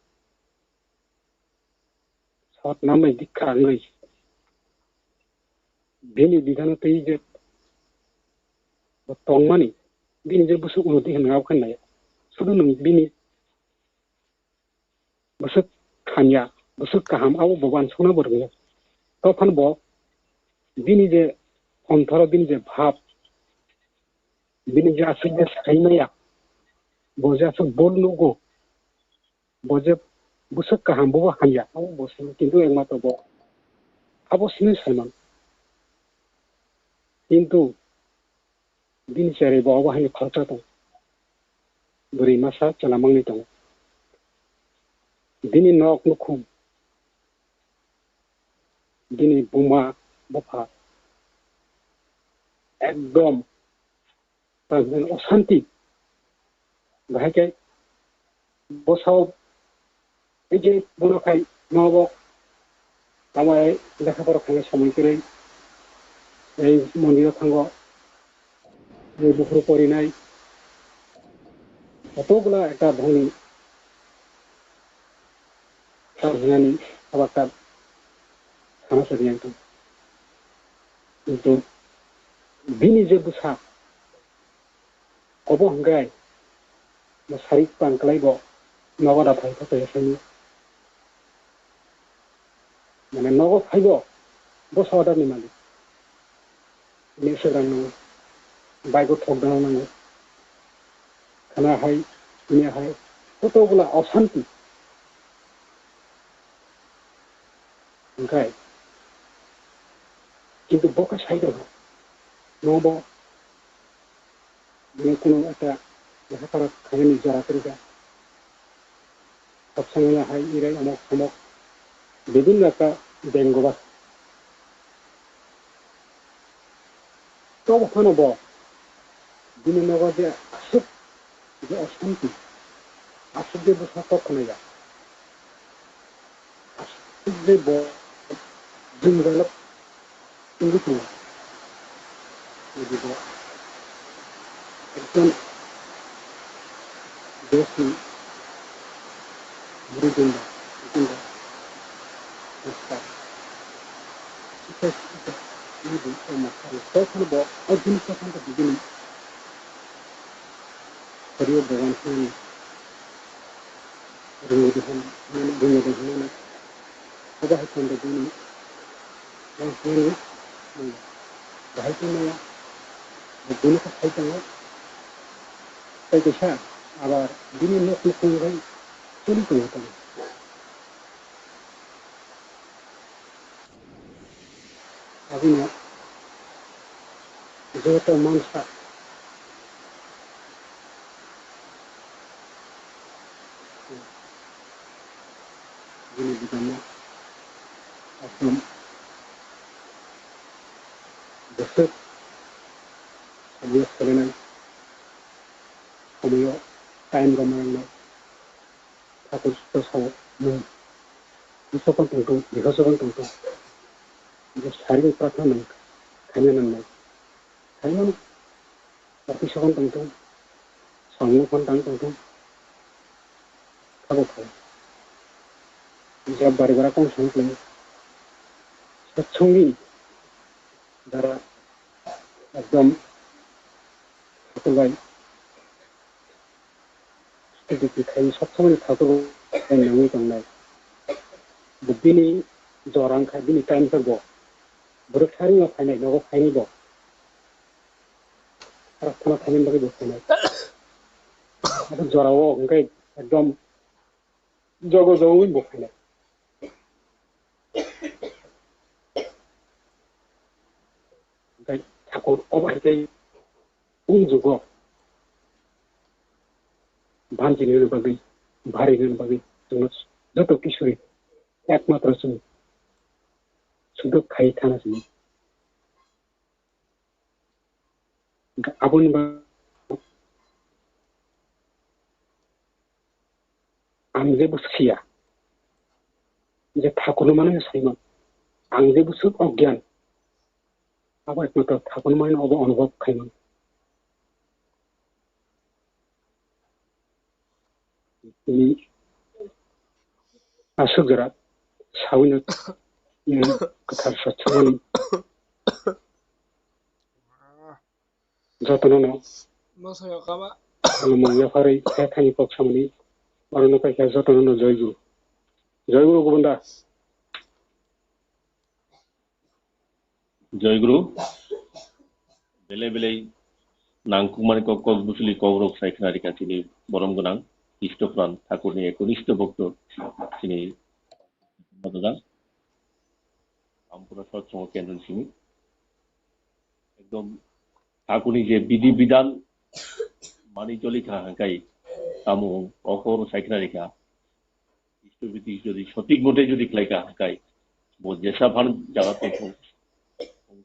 sot namai dikha wngwi bini bidhano twi je bo tongmani bini je bwswk unnoti hwnwi abo khe naiya. Sudu nwng bini bwswk hamya, bwswk kaham, abo bo uansukna bo rwngya. Tophano bo bini je onthoro, bini je bhab, bini je aswk je saimaya, bo je aswk bol nugo, bo je bwswk kaham, bo hamya, abo bo sini, kintu ekmatro bo abo sini saiman. Kintu bini cherai bo abo haino khoroksa tongo. Bwrwi masa chwla mangni tongo. Bini nok nukhung, bini buma bupha ekdom tangwi osanti. Bahai khe bwsao ei je bono khai nobo tamai lekha pora khaina somoi kwrwi ei mondiro thango, ei buphuru porinai, kotokgwla ekta bongni tal hinani abo ekta sana sadi yang tong. Kintu bini je bwsa obo hwnkhe bo sari tang kwlai bo nogo da phai kha kaya sani. Mane nogo phaibo bo sa order ni malik. Ini Instagram nango. Bike o thok dana nango. Khana hai, ini hai. Koto bwla osanti. Hwnkhe, kintu bo khe sai rwgo, nobo bini kunu ekta lekha pora khainani jora kwrwi kha. Khopsa manya hai irai omok somok bibinno ekta bengo ba. Tobo phano bo bini nogo je aswk je osanti, aswk je bwsa kok khwnaya, aswk je bo jwngjalo wngwi tongo. Jadi bo ekjon desni bwrwi jwnda, jwnda, master. Sita sita ini bo master. Tokhno bo o jinis tokhno bo bini Sario Bhagwan hinani rwngwi de hwn-, hinani rwngwi de hinani. Obo hai tongde bini yang hinani maya. Bahai tongmaya. Bini khe sai tongo. Tai kaisa abar bini nok nukhung bai choli tongo tamo. Aboni joto mansa bini bidamo ekdom bwswk somoyo solinai, somoyo time rwma nangnai. Thakur sito sao nwng, bwswkno tongthung, bihoswkno tongthung, je saring prathna nang khaina nangnai. Khaimano, office-o phano tongthung, samung phano tang tongthung, abo khai. Je bari bara kong song khlai, satsongni dara ekdom hakulbai. Tiki khai sab samani thakur bai nangwi tongnai. Bo bini jora wngkha, bini time khe bo. Borok saring o phainai, nogo phainai bo. Aro khana phainani bagwi bo phainai. Abo jorao hwnkhe ekdom jogo jogo wngwi bo phainai. Hwnkhe thakur obo hai khe wng jugo bhanchini bagwi, bharini bagwi chwngno joto kisuri ekmatro chwng suduk khai thana sini. Aboni ba-, ang je bwswk siya, je thakurno mano saimano, ang je bwswk ogyan, abo ekmatro thakurno mano obo onubhob khaimano. Tini aswk jora sawino, mm, kwthar sachomani jotono no Mosoyo kama. Khulumung yapharwi khe thani kok samani orono khe jotono no joy guru. Joy guru gubunda. Joy Guru, belai belai nangkukmani kok, kok bwswli kok rok sai khna rikha chini borom gwnang Isto Pran Thakurni eknisto bhokto chini Madhurang Ampura Satsang Kendra simi ekdom Thakurni je bidhi bidhan mani choli kha hangkai tamo kok rok sai khna rikha. Isto bidi jodi sothik mote jodi khlai kha, hwnkhe bo jesa phan jaga tongthung,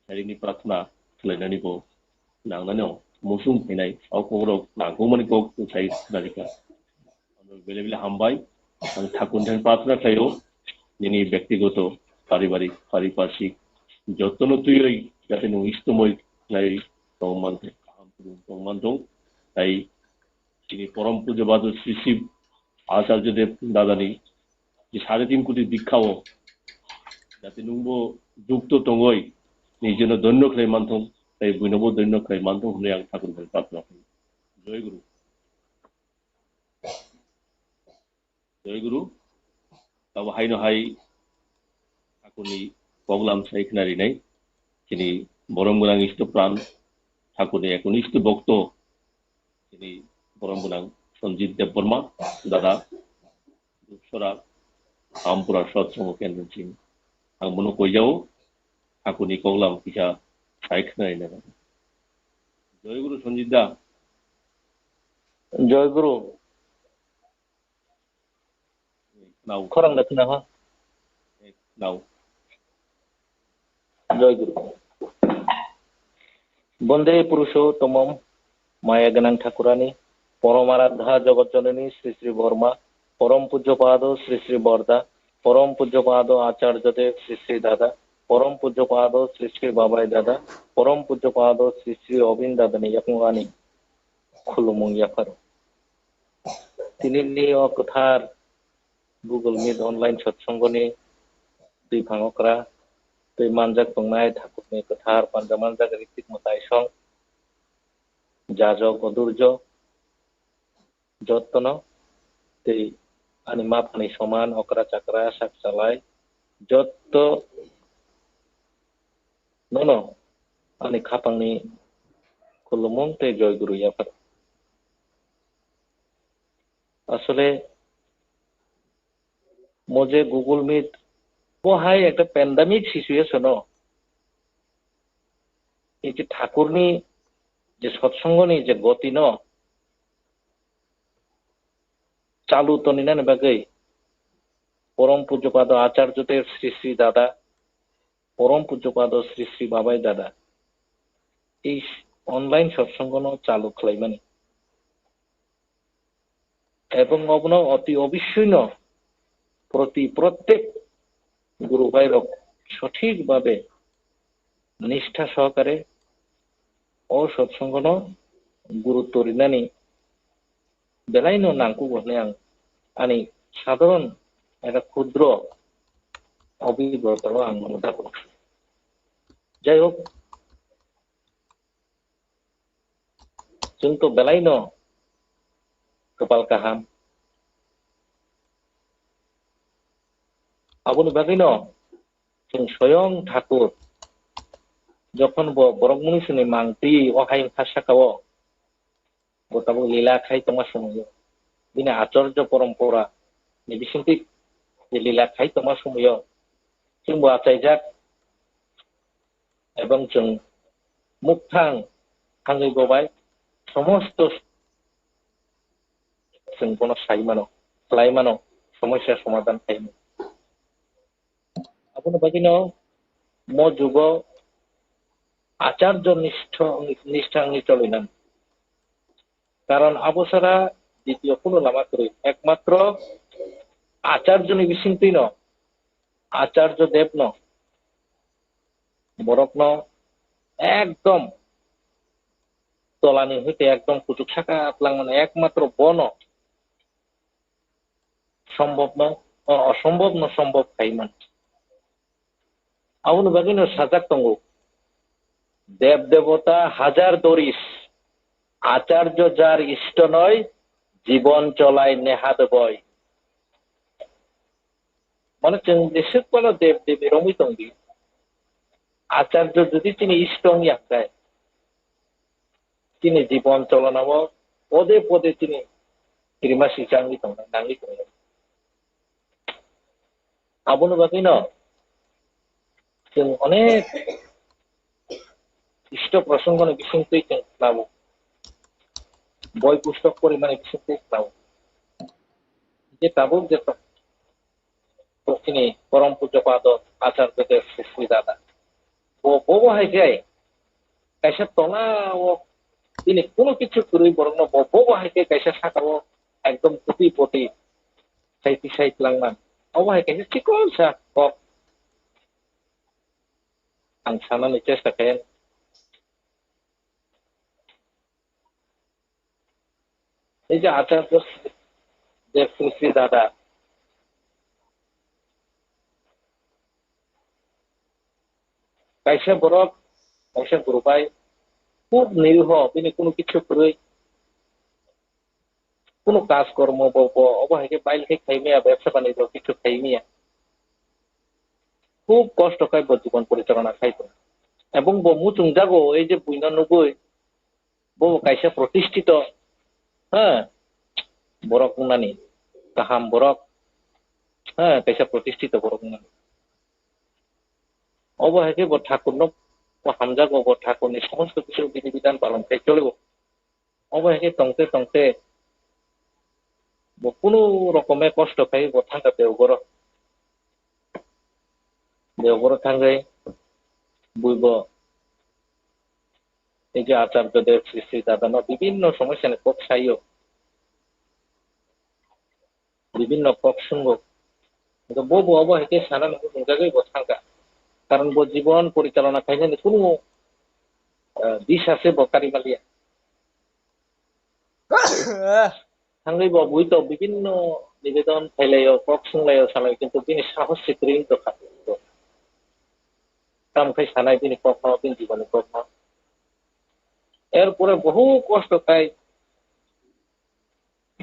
sarini prarthana khlainani bo nangnani o musung phainai, o kokrok nangkukmani kok sai khna rikha. Bele bele hambai, ang thakurni thani prarthana khlaio, nini bektigoto, paribarik, pariparsik, jotono twiwi jate nwng istomoi khlai tongman thung, kaham tongman thung, tai chini porom pujo badu Sri Sri Acharya Dev dadani je sare tin koti dikha o jate nwngbo jukto tongoi nijeno dhonyo khlai manthung, tai buinobo dhonyo khlai manthung hwnwi ang thakur bai prarthana khlaio. Jai Guru. Jai Guru. Tabo haino hai thakurni koklam sai khna rinai chini borom gwnang Isto Pran thakurni eknisto bhokto chini borom gwnang Sanjit Debbarma dada Dupsora Ampura Satsang Kendra simi ang bono koijao thakurni koklam kisa sai khna rinai. Jai Guru Sanjit da. Jai Guru. Nau. Khorang da khna ha. Nau. Jai Guru. Bonde Purushottama maya gwnang Thakurani, Paramaradha Jagat Janani Sri Sri Borma, Porom Pujya Pado Sri Sri Borda, Porom Pujya Pado Acharya Dev Sri Sri Dada, Porom Pujya Pado Sri Sri Babai Dada, Porom Pujya Pado Sri Sri Obin Dadani yakung ani khulumung yapharo. Tinini o kwthar Google Meet online satsangoni twi phang okra twi manjak tongnai thakurni kwthar panjamanjak Ritik Mwtai song jajok odurjo jottono tei ani maphani soman okra chakra sak chalai jotto nono ani khapangni khulumung tei joy guru yaphar. Asole mo je Google Meet bo hai ekta pandemic situation o ei je thakurni je satsangoni je goti no chalu toninani bagwi Porom Pujya Pado Acharya Dev Sri Sri Dada, Porom Pujya Pado Sri Sri Babai Dada ei online satsangano chalu khlaimani. Ebong obono oti obossoi no proti prottek guru bhai rok sothik bhabe nistha sohokare o satsangano gurutto rinani belaino nangkugo hwnwi ang ani sadharon ekta khudro obhiggotao ang mano dago. Jai hok, chwng to belaino kwpal kaham. Aboni bagwino chwng soyong Thakur jokhon bo borok munisini mang twi o hayung ha saka o, bo tabuk lila khai tongma swmwio. bini acharya parampara ni bisingtwi je lila khai tongma somoyo chwngbo achaijak, ebong chwng mukthang thangwi bobai somosto chwng bono sai mano, khlai mano, somosya somadhan khai mano. Aboni bagwino mo jugo acharya nistho, nistha wngwi choli nang. Karon abo sara ditiyo kuno lama kwrwi. Ekmatro acharyoni bisingtwino, acharya devno, borokno ekdom tolani hwite ekdom kuchuk saka twlangmani ekmatro bono sombobno, o, osombobno sombob khai mano. Aboni bagwino sajak tongo, "Dev devota hajar doris, acharya jar ishto noi, jibon cholai nehad boi." Mane chwng jesuk pano dev devi romwi tongdi, acharya jodi chini ishto wngya hwnkhe, chini jibon cholonao pode pode chini kirima sijangwi tongnai, nangwi tongnai. Aboni bagwino chwng onek isto prosongoni bisingtwi chwng khlao, boi pustok porimani bisingtwi khlao. Je tabuk je to-, chini porom pujo pado Acharya Dev Sri Sri Dada. Bo, bo, bo hai khe kaisa tola o bini kuno kichu kwrwi borokno bo, bo, bo hai khe kaisa saka o ekdom kuti poti sai tisai twlangma. Obo hai kaisa chikon sa kok ang sanani chesta khe. Ei je Acharya Dev Sri Sri Dada, kaisa borok, kaisa guru bai khub niriho, bini kunu kichu kwrwi, kunu kaj kormo bo, bo, obo hai khe bail khe khai maya, bebsa bani bo kichu khai maya. Khub kosto khai bo jibon porichalona khai tongo. Ebong bo muchung jago, ei je buino nugui, bo kaisa protisthito, ha, borok wngnani, kaham borok, ha, kaisa protisthito borok wngnani. Obo hai khe bo Thakurno bo hamjago, bo Thakurni somosto kichu bidhi bidhan palon khai cholibo. Obo hai khe tongte tongte bo kunu rokome kosto khai bo thangkha Deogoro. Deogoro thangwi buibo ei je Acharya Dev Sri Sri Dadano bibinno somosyani kok saio, bibinno kok sungo. Hingke bo bo obo hai khe sana nangwi tongjagwi bo thangkha. Karon bo jibon porichalona khainani kunu, eh, disa se bo kari maliya. Thangwi bo bui to bibinno nibedon khailaio, kok sunglaio, salaio, kintu bini sahos se kwrwi wng tongkha. Tamo khai sanai bini kokno, bini jiboni kokno. Erpore bohu kosto khai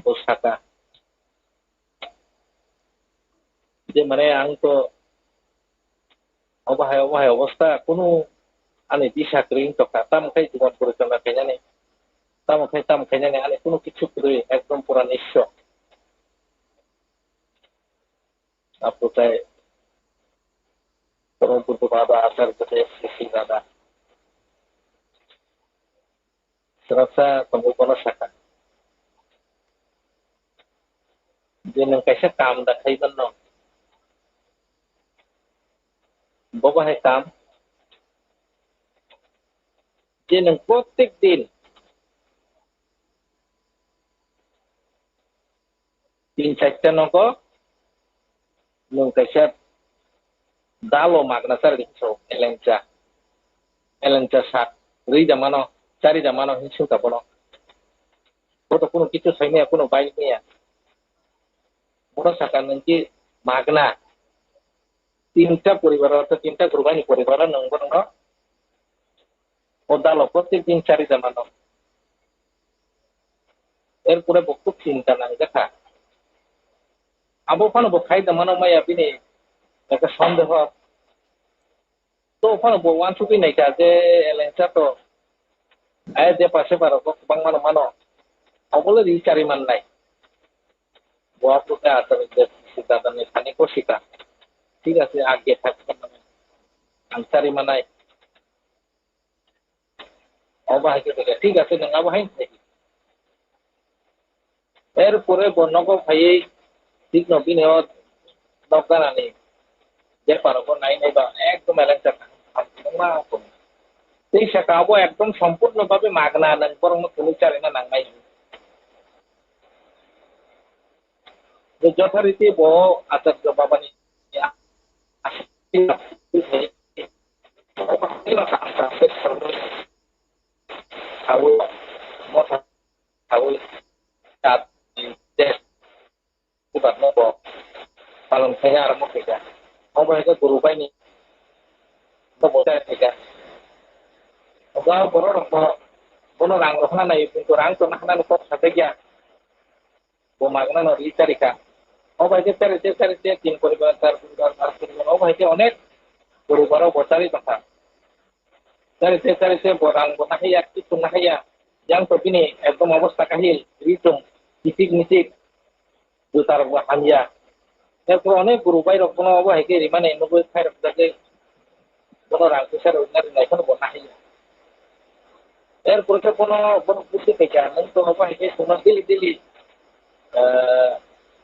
bo saka je, mane, ang to obo hai, obo hai obosta, kunu ani disa kwrwi wng tongkha, tamo khai jibon porichalona khainani, tamo khai, tamo khainani, ani kunu kichu kwrwi, ekdom pura nisyo. Apo tai Brahmaputra baba asar kete sisi baba. Serasa tongwi bono saka. Je nwng kaisa kam da khai mano. Bobo hai kam. Je nwng protek din tin charta nogo nwng kaisa dalo magna chari hinso elengcha. Elengcha sak rwi da mano, chari da mano hinsu da bono. Boto kuno kichu sai maya, kuno bai maya. Bono saka nwng ki magna. Tinta poribar, ortho tinta gurubani poribar nwng bono o dalo protek din chari da mano. Erpore bo khub chinta nangjakha. Abo phano bo khai da mano maya bini ekta sondeho. To phano bo wansugwi naikha je elengcha to ai de pase barok kwbangma no mano. Obole ri chari mannai. Bo aphuka asal je sita tani thani ko sita. Thik ase, age thak ang sari manai. Obo hai khe thik ase, nwng abo hai. Er pore bo nogo phaiwi thik no bini o nok ganani je paro bo nai nai ba ekdom eleng chak. Tei saka abo ekdom sompurno babe magna, nwng borok no kunu charina nangnai. Jothariti bo Acharya Babani sawi motha sawi chat ni test kubat no bo palong khaina aramo khaika. Obo hai khe guru bai ni bo bo test khaika. Obo borok rok bo bono rang rok hana nai, kintu rang to hana ni kok sajakya. Bo magna no ri charikha. O bai khe chari se, chari se, tin poribar, char poribar, panch poribar, o bai khe onek poribar o bo chari tongkha. Chari se, chari se, bo rang bo nahaiya, kichung nahaiya. Yang to bini ekdom obostha kahil, ri chum, kichik michik, juta rok bo hamya. Erpor onek guru bai rok bono obo hai khe rimani nugwi khairok jagwi. Bono rang puisa rwna rwnai phano bo nahaiya. Erpore khe bono, bono buddhi khaikha, nwng to obo hai khe chwngno daily daily, eh,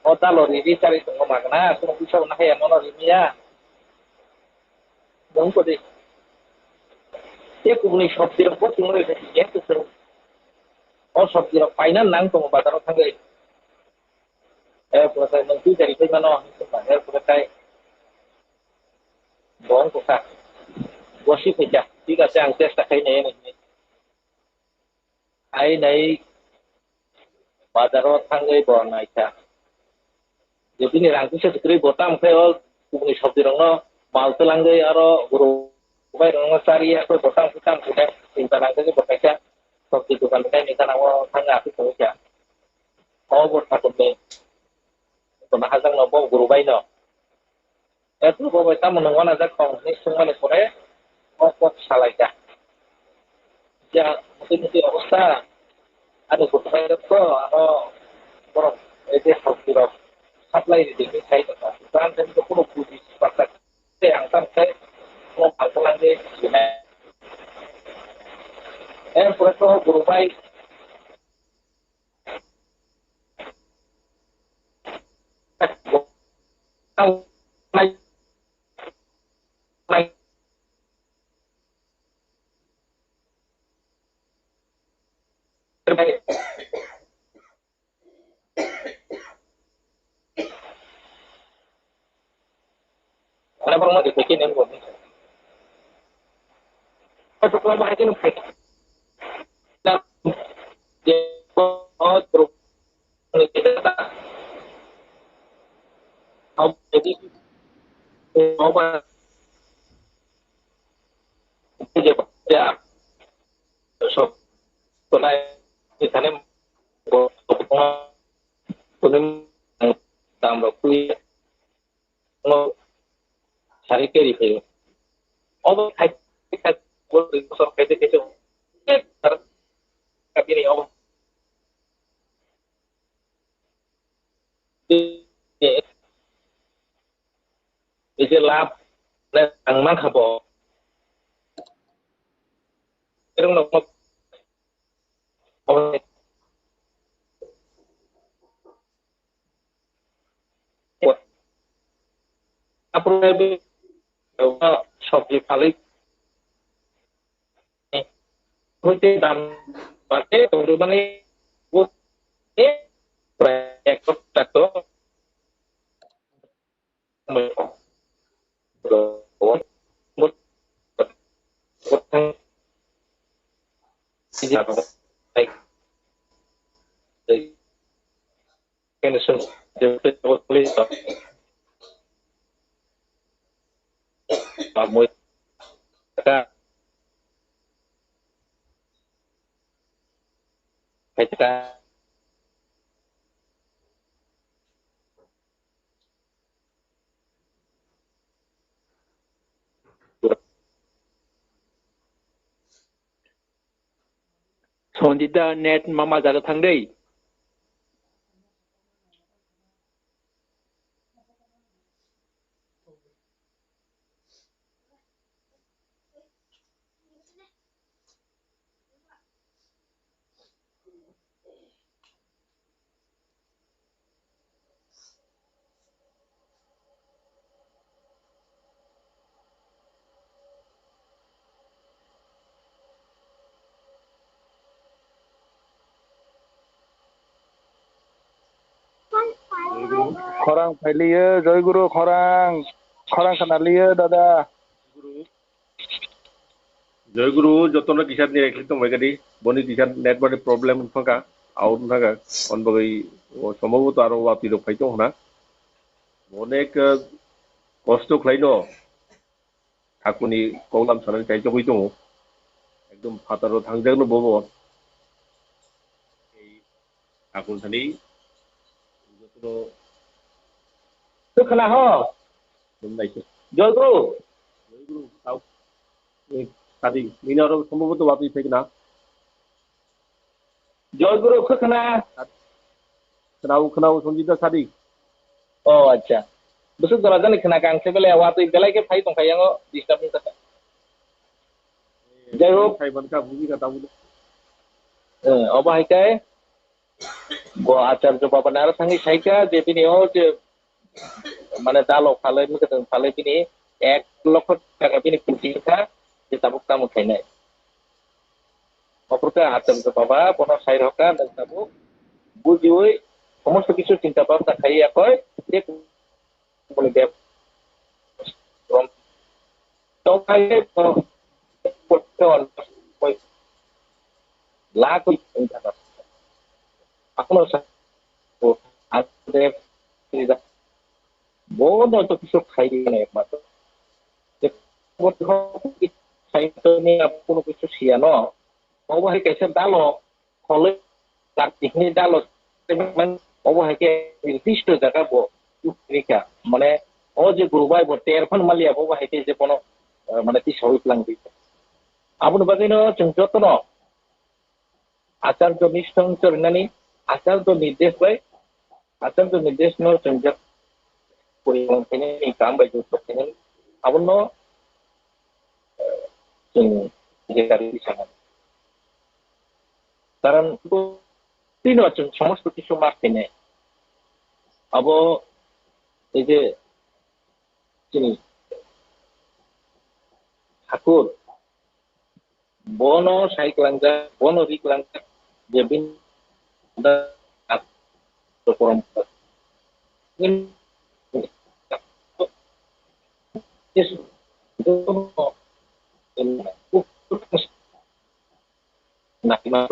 o dalo ri ri charwi tongo magna, chwngno puisa bo nahaiya, nono rimaya. Nwng kodi. Tei kubuni sobji rok bo chwngno ri khaikha, o sobji rok paina nang tongo bazaro thangwi. Erpore khe nwng twi dari phai mano, hinwi songkha. Erpore khe bo wng kha. Gosi phaikha. Thik ase, ang chesta khai nai hinwi. Ai nai bazaro thangwi bo naikha. Je bini rang kisa kwrwi bo tam khai o kubuni sobji rokno mal twlangwi aro guru bai rokno chariya khe bo tam khe tam khe chinta nang khe bo kaisa sobji dokan khai ni gana o thangwi aswk tongwi kha. O bo thakurni. Kono hajakno bo guru bai no. Eto bo bai tamo nung wana jak tong hinwi swngmani pore o kok salai kha. Ja muti muti obostha ani guru bai rok to ano borok ede hokti rok supply ridi hinwi sai tongkha. Sutan tei to kuno buji patta tei ang tam khai o phalta langwi sinai. Erpore to guru bai Sari keri khayo. Obo khai khai bosor khai khai khai. Kabini obo. Ije lab le ang man khabo. Erong nok nok. Apro ebi sobji phalik. Hoite dam bate tongri mani. Ek tak to. Sonjita net mama jaga thang dei. Khorang phailiyo, Joy Guru, khorang, khorang khanaliyo, dada. Joy Guru, jotono kisa ni ekli tong bai kadi, boni kisa network ni problem wngkha, out wngkha, on bagwi, o, sombhoboto aro watwi rok phai tong hwna. Onek, eh, kosto khlaino. Thakurni koklam sanani chaichogwi tongo. Ekdom phataro thangjakno bobo. Ei thakur thani jotono Kwkhwna ho. Nung naisik. Joy Guru. Joy Guru, tau. Ei, sadi, nini aro sombhoboto watwi phaikna. Joy Guru, khe khna? Khna-o, khna-o, Sanjita sadi. O, acha. Bwswk jora jani khna kha, ang se belai watwi belai khe phai tongkha yango, disturb wngkha. Jai hok. Phai mankha, bumika tabuk. Eh, obo hai khe, bo Acharya Baba ni aro thangwi sai kha je bini o je mane dalo phalwi, mwkhwtwng phalwi bini ek lokho taka bini puji wngkha, je tabuk tamo khainai. Oporkhe Acharya Baba bono sai rokha, nwng tabuk bujiwi somosto kisu chinta bhabna khaiya koi, je boni beb-, Tongthai tong, lakh wngkha. Akono sa, bo no to kisu khai di na ekmatro. Bo to khai to ni ap kono kisu siya no. Obo hai kaisa dalo, kholoi, kartik ni dalo, obo hai khe nirdisto jaga bo rikha. Mane, o je guru bai bo ter phan maliya, obo hai khe je bono, eh, mane, tisawi plang di. Aboni bagwi no chwng jotono acharjo ni song chorinani, acharjo nirdesh bai, acharjo nirdesh no chwng jak poriman khainani, kam bai jukto khainani, abono, eh, chwng je kari sanani. Karon tino chwng somosto kisu ma khainai. Abo ei je chini thakur, bono sai kwlangjak, bono ri kwlangjak, je bini da at to porom. Naima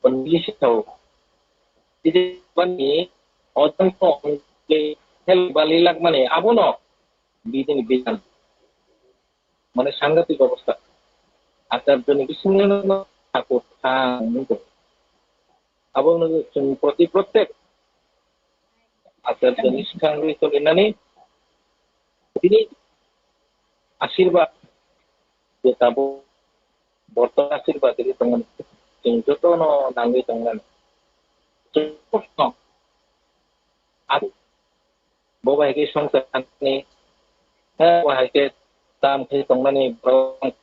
English tau. Jadi bani ojan ko hel bali lak mane abono bidini bidan. Mane sangatik obostha. Acharjo ni bisingo no thakur thang nungkho. Abono chwng proti prottek acharjo ni swkang rwi tongwi nani bini asirba je tabuk borto asirba rwi tongmani chwng jotono nangwi tongnani. Chwng Bo bai khe swngchar thangni, eh, bo hai khe tam khe tongnani borok, eh,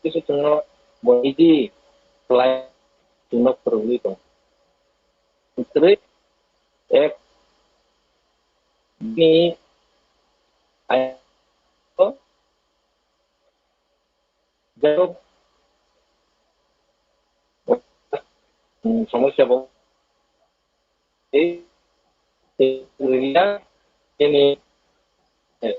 kisa chwngno bo niji khlai chwngno phwrwngwi tong. Kwrwi ek ni ai Jairok, hmm, somosya bo. Ei, ei, ini, eh,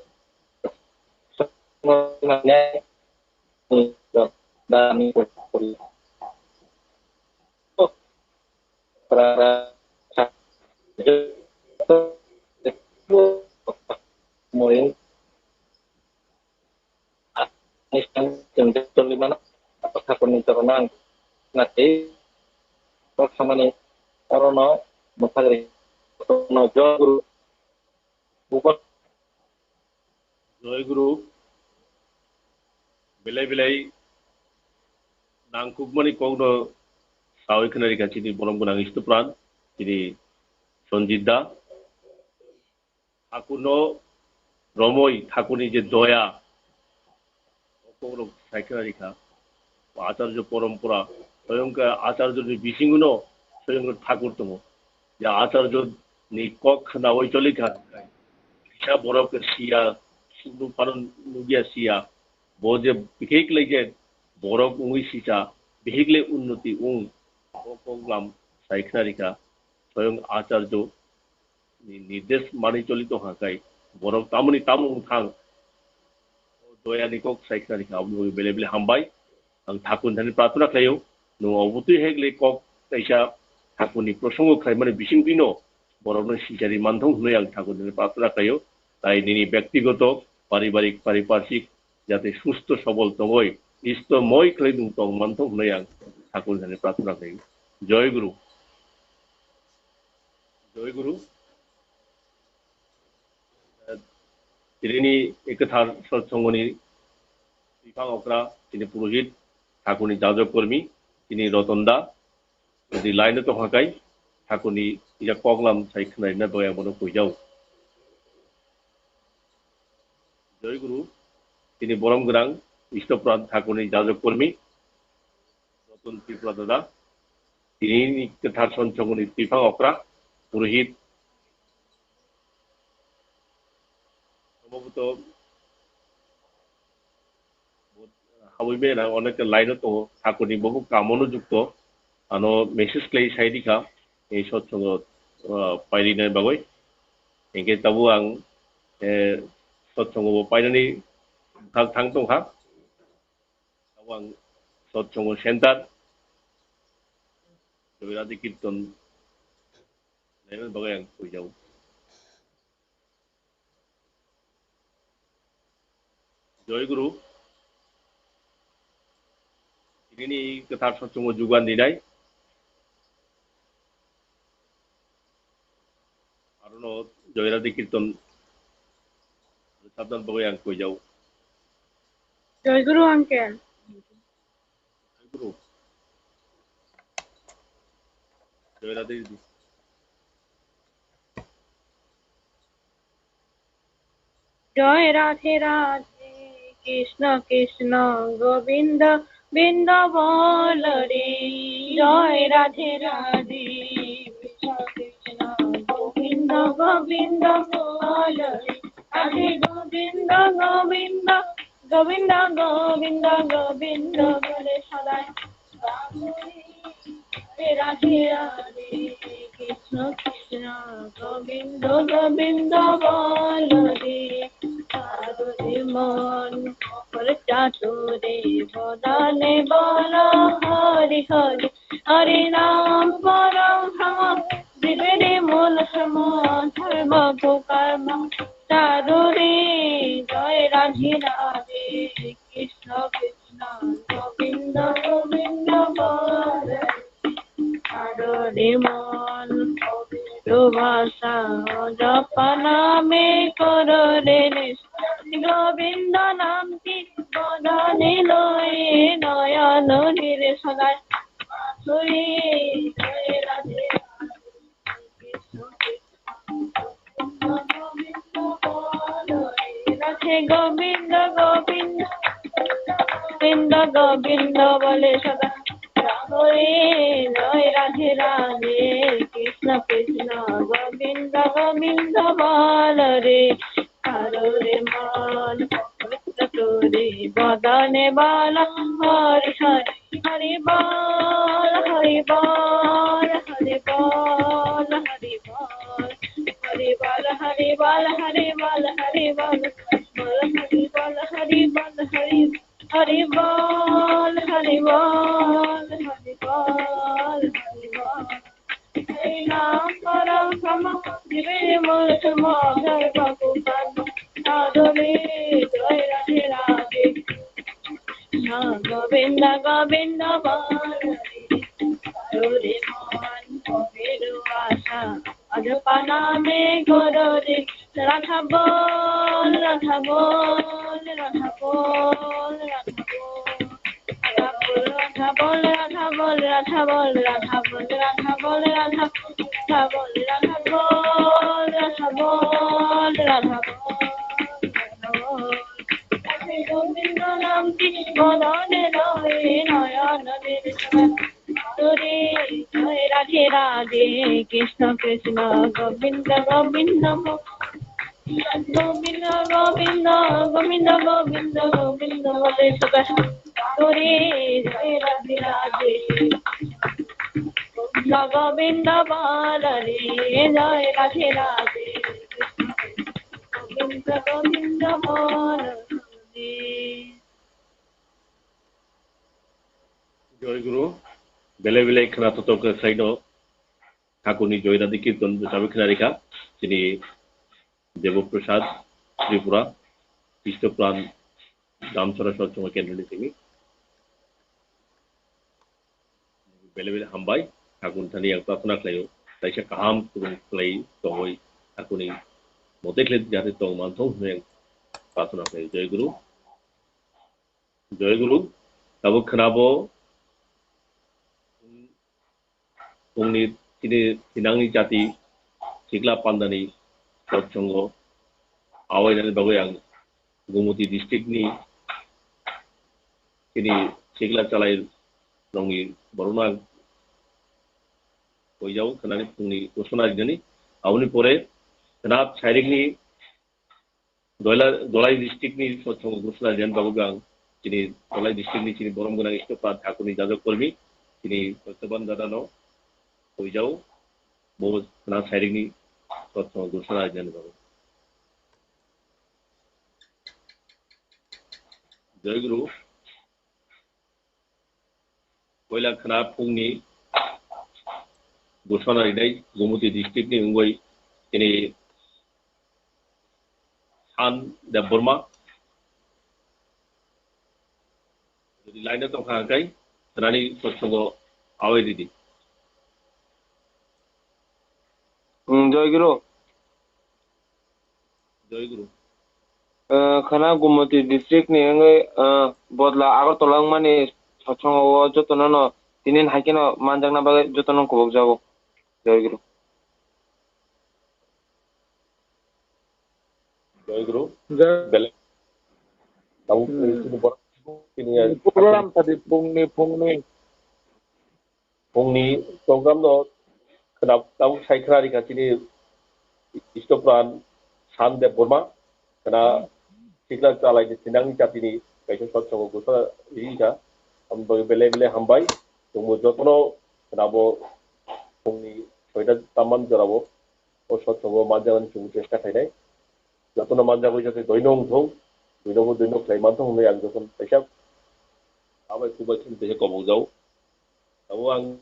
Ani seng chwng je choli mano, thakurni chorono ang nathi, kok samani orono mwthagri, no Joy Guru, bubo. Joy Guru, belai belai nangkukmani kokno sawi khwnarikha chini borom gwnang Istupran, chini Sanjit da. Thakurno romwi Thakurni je doya, o kokrok sai khna rikha. O Acharjo porompora, soyong khe Acharjoni bisingono soyong Thakur tongo. Je Acharjoni kok khnaui cholikha, kisa borok khe siya, sunu phano nugya siya. Bo je bihik lai je borok wngwi sisa, bihik lai unnoti wng. O koklam sai khna rikha, soyong Acharjo ni nirdesh mani choli tongkha khai, borok tamoni tamo wng thang, doyani kok sai khna rikha, aboni bagwi belai belai hambai. Ang Thakurni thani prarthana khlaio, nwng obotwi hai kok kaisa Thakurni prosongo khlaimani bisingtwino borokno sichari manthok hwnwi ang Thakurni thani prarthana khlaio. Tai nini bektigoto, paribarik, pariparshik jate susto sobol tongoi, isto moi khlai nwng tong manthok hwnwi ang Thakurni thani prarthana khlaio. Joy Guru. Joy Guru. Tini kwthar sotsongoni biphang okra, tini purohit, Thakurni jajok kormi, tini Rotonda, tini line o tongkha kai, Thakurni ija koklam sai khnaina bagwi ang bono koijao. Joy Guru, tini borom gwnang, Istopran Thakurni jajok kormi, Roton Tripura dada, tini kwthar sotsongoni biphang okra, purohit, Sombhoboto habwi bai na onek line o tongo, Thakurni bobo kamono jukto, ano message khlai sai rikha, ei sotsongo, ah, pairina bagwi. Hinkhe tabuk ang, eh, sotsongo bo painani bwkhak thang tongkha. Tabuk ang sotsongo center, Joy Radhe Kirtan, laimani bagwi ang koijao. Joy Guru. Tini kwthar sotsongo jugan dinai. Arono Joy Radhe Kirtan sabdan bagwi ang koijao. Joy Guru uncle. Joy Guru. Joy Radhe Didi. Joy Radhe Radhe, Krishna Krishna, Govinda Govinda bol re. Joy Radhe Radhe, Krishna Krishna, Govinda Govinda bol re. Radhe Govinda Govinda, Govinda Govinda, Govinda bole sadai. Radhe Radhe, Krishna Krishna, Govinda Govinda bol re. Adore mon okor chature bodane bol Hari Hari. Hari Ram param dhama, jibini mol dhama, dharma ko karma charure. Joy Radhe Radhe, Krishna Krishna, Govinda Govinda bol re. Adore mon, pabitro bhasha, japa name koro re nishta. Govinda nam ki bodane loi, noyano nire sadai. Madhuri, Joy Radhe Radhe, Krishna Krishna, Radhe Govinda Govinda, Govinda Govinda bole sada. Radhe Joy Radhe Radhe, Krishna Krishna, Govinda Govinda bol re. Adore mon, pabitro bodane bol Hari Hari. Hari bol, Hari bol, Hari bol, Hari bol. Hari bol, Hari bol, Hari bol, Hari bol. Hari bol, Hari bol, Hari bol, Hari bol, Hari bol, Hari bol. Hari Ram param dhama, jibini mol dhama, dharma ko karma. Adore, Joy Radhe Radhe. Govinda Govinda bol re, adore mon, pabitro bhasha, japa name koro re. Radha bol, Radha bol, Radha bol, Radha bol. Radha bol, Radha bol, Radha bol, Radha bol, Radha bol, Radha bol. Radha bol, Radha bol, Radha bol, Radha bol. Govinda nam ki bodane loi, noyano nire sadai. Madhuri, Joy Radhe Radhe, Krishna Krishna, Govinda Govinda, Govinda Govinda, Govinda Govinda, Govinda bole sada. Madhuri, Joy Radhe Radhe. Govinda Bala Re, Jai Radhe Radhe, Govinda Govinda Bala Re. Joy Guru, bele bele khna totok khe saino, Thakurni Joy Radhe Kirtan bwchawi khna rikha, chini Debo Prasad Tripura, Krishna Pran Damsara Satsanga Kendroni simi. Bele bele hambai, Thakurni thani ang prarthana khlaio, taisa kaham kubun khlai tongwi Thakurni mote khlai jate tong manthong hwnwi ang prarthana khlaio. Joy Guru, Joy Guru, tabuk khnabo, Bongni chini thinangni jati sikla pandani kochongo awainani bagwi ang Gumoti district ni chini sikla chalai rokni borokno ang koijao khnani phungni gosona rinani. Aboni pore khna sairikni Doila-, Dolai district ni Sotsongo Gosla Jen Babu Gang, chini Dolai district ni chini borom gwnang Istopa Thakurni jajak kormi, chini Sotyoban Dada no koijao, bo khna sairik ni Sotsongo Gosla Jen Babu. Joy Guru. Koila khna phungni gosona rinai Gumoti district ni wngwi chini San Debbarma. Jodi line o tongkha hwnkhe khnani kochongo awai ridi. Hmm, Joy Guru. Joy Guru. Eh, khana Gumoti district ni wngwi, eh, Bodla Agartala wngmani sochongo o jotono no tinin hai kheno manjakna bagwi jotono kubuk jago. Joy Guru. Joy Guru. Joy. Bele. Tabuk Hmm. Chini borok chini program tadi phungni, phungni. Phungni program no khna tabuk sai khna rikha chini Istopran San Debbarma khna sikla chalai ni thinangni jatini kaisa sochongo gosona rikha. Amoni bagwi belai belai hambai. Chwngbo jotono khna bo phungni soita tamani jorao o sochongo manjaknani chwngbo chesta khainai. Jotono manjagwi jate doino wngthung, doinobo doino khlai manthung hwnwi ang jotono kaisa abai kubai kheno teisa kobok jao. Abo ang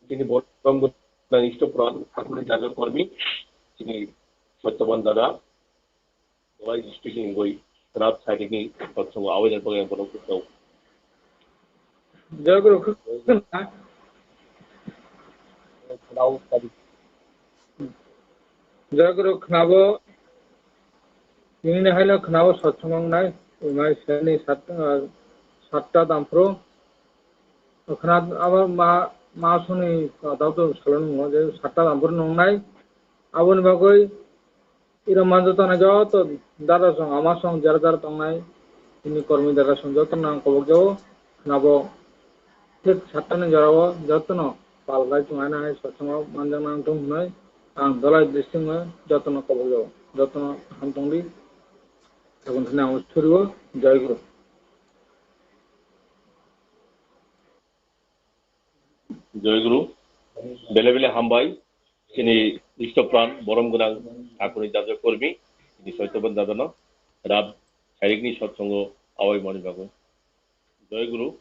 chini borom gwnang Istopran Thakurni jajak kormi, chini Sotyoban Dada, Dolai district ni wngwi Srap side ni kochongo awainani bagwi ang bono kutao. Joy Guru, khna. Khwnao kadi. Joy Guru, khnabo, nini haino khnabo sochong wngnai, wngnai sani sat-, ah, satta damphru. Khna abo ma, ma soni, ah, dauto salon mo je satta damphru nongnai. Aboni bagwi iro manjo tana joto dada song, ama song, jara jara tongnai, ini kormi dada song joto nang kobok jao, khnabo thik satta ni jorao jotono pal bai tong hai nang hai sochongo manjak nang thung hwnwi ang Dolai district no jotono kobok jao, jotono ham tong di. Tabuk thani ang thurio, Joy Guru. Joy Guru, bele bele hambai, chini Istopran, borom gwnang Thakurni jajak kormi, chini Sotyoban Dadano, rap sairikni sochongo awai mani bagwi. Joy Guru,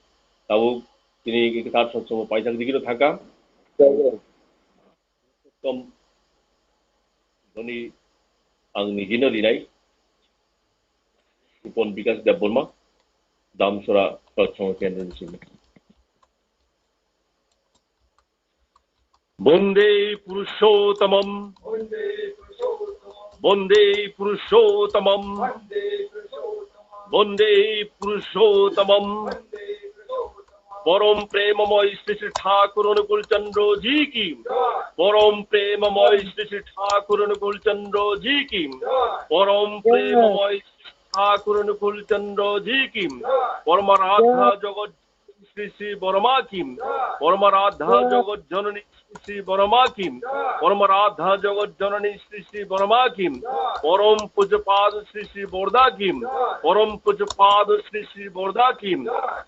tabuk chini kwthar sochongo paisa digiro thangkha. Joy Guru. Tom, noni ang nijino rinai, Upon Bikas Debbarma, Damsora Sochongo Kendro ni simi. Bonde Purushottamam. Bonde Purushottamam. Bonde Purushottamam. Porom Premamoi Shri Shri Thakur Anukul Chandra Ji ki. Porom Premamoi Shri Shri Thakur Anukul Chandra Ji ki. Porom Premamoi Shri Thakur Anukul Chandra Ji ki. Pormaradha Jagat Shri Shri Borma ki. Pormaradha Jagat Janani Shri শ্রী বর্মা কি, পরম আরাধ্যা জগৎ জননী শ্রী শ্রী বর্মা কি, পরম পূজ্যপাদ শ্রী শ্রী বর্দা কি, পরম পূজ্যপাদ শ্রী শ্রী বর্দা কি,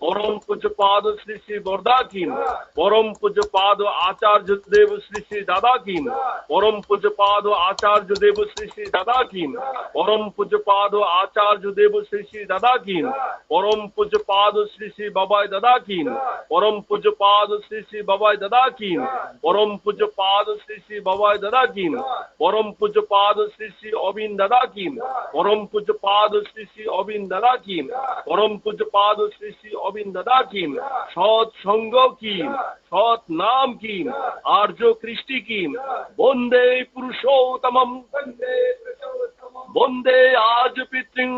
পরম পূজ্যপাদ শ্রী শ্রী বর্দা কি, পরম পূজ্যপাদ আচার্য দেব শ্রী শ্রী দাদা কি, পরম পূজ্যপাদ আচার্য দেব শ্রী শ্রী দাদা কি, পরম পূজ্যপাদ আচার্য দেব শ্রী শ্রী দাদা কি, পরম পূজ্যপাদ শ্রী শ্রী বাবাই দাদা কি, পরম পূজ্যপাদ শ্রী শ্রী বাবাই দাদা কি, পরম পূজ্যপাদ শ্রী শ্রী বাবাই দাদা কি, পরম পূজ্যপাদ শ্রী শ্রী অবিন দাদা কি, পরম পূজ্যপাদ শ্রী শ্রী অবিন দাদা কি, পরম পূজ্যপাদ শ্রী শ্রী অবিন দাদা কি, সৎ সঙ্গ কি, সৎ নাম কি, আর্য কৃষ্টি কি, বন্দে পুরুষোত্তমম, বন্দে আর্য পিতৃং,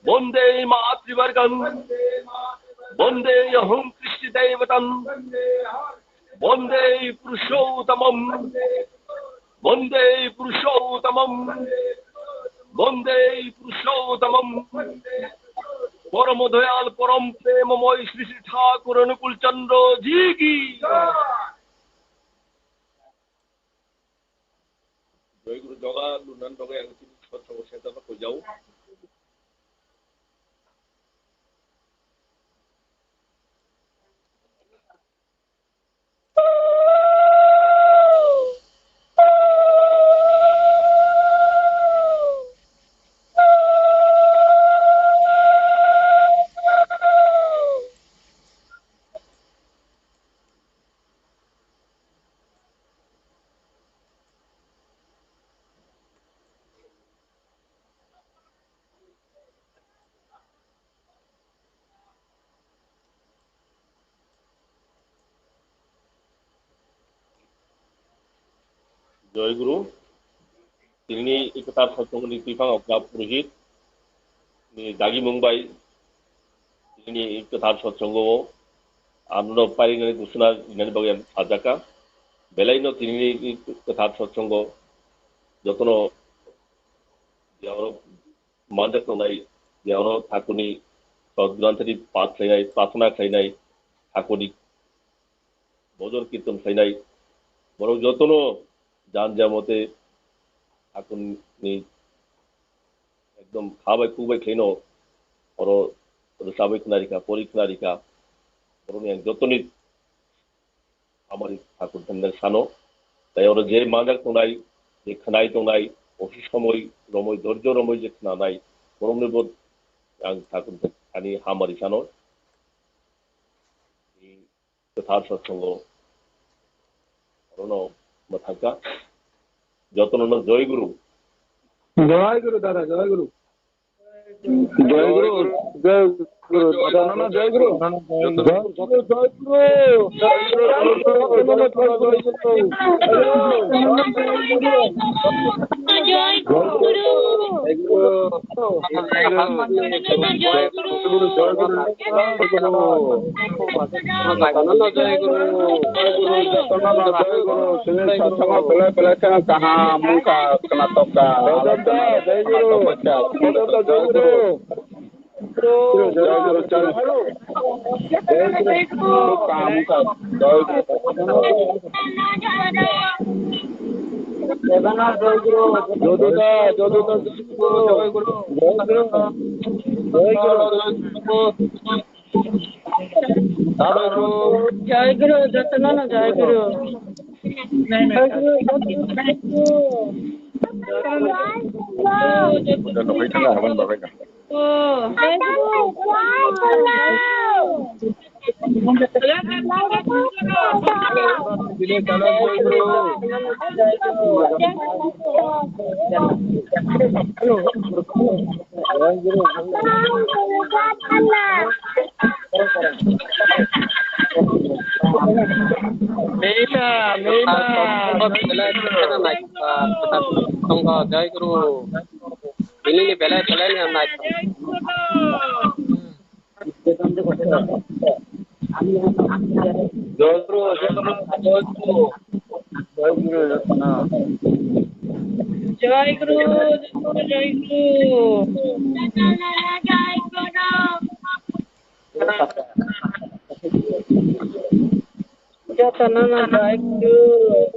বন্দে মাতৃবর্গং, বন্দে অহং কৃষ্টি দেবতাং, বন্দে পুরুষোত্তমম, বন্দে পুরুষোত্তমম, বন্দে পুরুষোত্তমম। পরম দয়াল, পরম প্রেমময় শ্রী শ্রী ঠাকুর অনুকূল চন্দ্র জি কি। জয় গুরু। জগা lunan bagwi ang chini sotro seta ba kujau. Joy Guru, tinini kwthar satsongni twiphang okra purohit ni dagimung bai tinini kwthar satsongo o anuno parinani gusuna rinani bagwi ang sajaka. Belaino tinini kwthar satsongo jotono yaorok manjak tongnai, yaorok Thakurni sot granthani path khlainai, prarthana khlainai, Thakurni bojor kirtan khlainai, borok jotono jan jamote Thakurni ekdom kha bai kuk bai khlaino oro rwchabwi khna rikha, pori khna rikha, borokni ang jotoni hamari Thakur thangna sano. Tai oro je manjak tongnai, je khnai tongnai, osi somoi romoi, dhorjo romoi je khnanai, borokni bo ang Thakur thani hamari sano. Kwthar satsongo orono mwthangkha. Jotono no Joy Guru. Joy Guru dada, Joy Guru. Joy Guru, Joy Guru dada, no, no, Joy Guru. Joy Guru, Joy Guru. Joy Guru. Joy Guru, jotono no Joy Guru, sini satsongo belai belai kheno kaham wngkha, khwnatok kha. Joy Guru, Joy Guru, Joy Guru. Joy Guru, Joy Guru, Joy Guru. Joy Guru, Joy Guru. Khub kaham wngkha. Joy Guru. Joduda, Joduda, Joy Guru, Joy Guru. Joy Guru. Joy Guru. Jai Guru, jotono no Jai Guru. Jai Guru, jotono no Jai Guru. Udah no, kita lah, abang bawa kan. Oh. Jai Guru, Jai Guru. Jai Guru. Meima, meima. Tongo, Jai Guru. Ini ni belai, belai ni nai. Jai Guru, Jai Guru, Jai Guru. Jai Guru, Jai Guru. Sana na jai guru.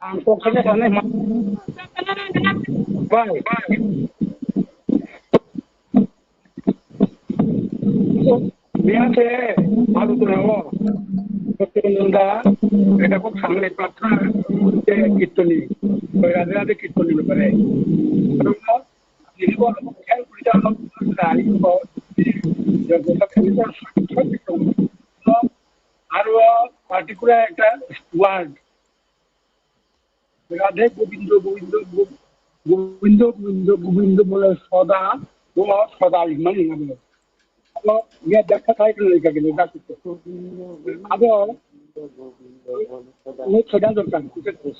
Ang kok sana sana ma. Bai. Biya se alu tu na ho. Kok nunda. Eta kok samle patra. Te kitoni. Bai rade rade kitoni bapare. Aro ko, ini ko khel kuri ta ho. Sari ko. Yo ko ta kuri ta. Aro particular ekta word. Radhe Gobindo, Gobindo, Go-, Gobindo, Gobindo, Gobindo bole soda, bo soda hwnmani hinwi. Abo ya dakha khai khna lekha gini dakha. Abo ni soda dorkar,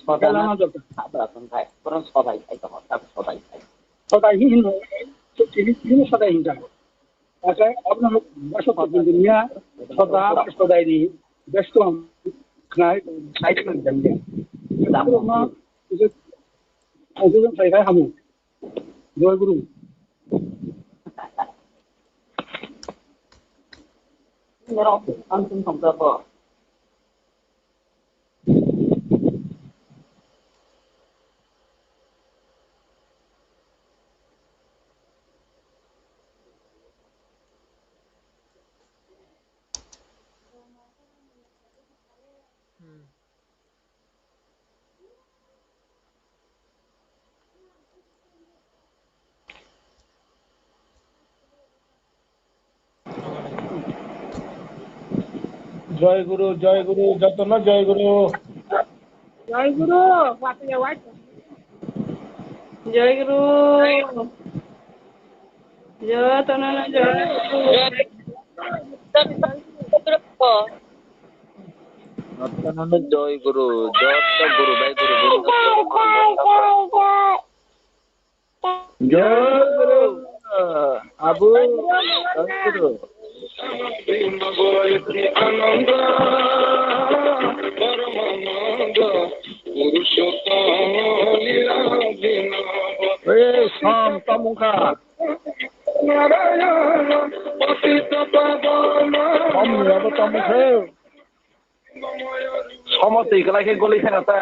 soda na dorkar. Soda hi hin, ini soda hin ta. Asa, abno basa to dunia, soda, soda ini, best to ham, khnai, sai khnai jam dia. Abno ma, itu, itu kan saya hamu. Joy Guru. Nero, langsung sampai apa? Joy Guru, Joy Guru, jotono Joy Guru. Joy Guru, joy Guru, jotono Joy Guru. Jotono Joy Guru, joto Guru bai Guru Guru. Joy Guru. Abu. Joy Guru. Ei, sam, tamungkha. Om, ya, tamungkha. Somo twi kwlai khe goli thangkha ta.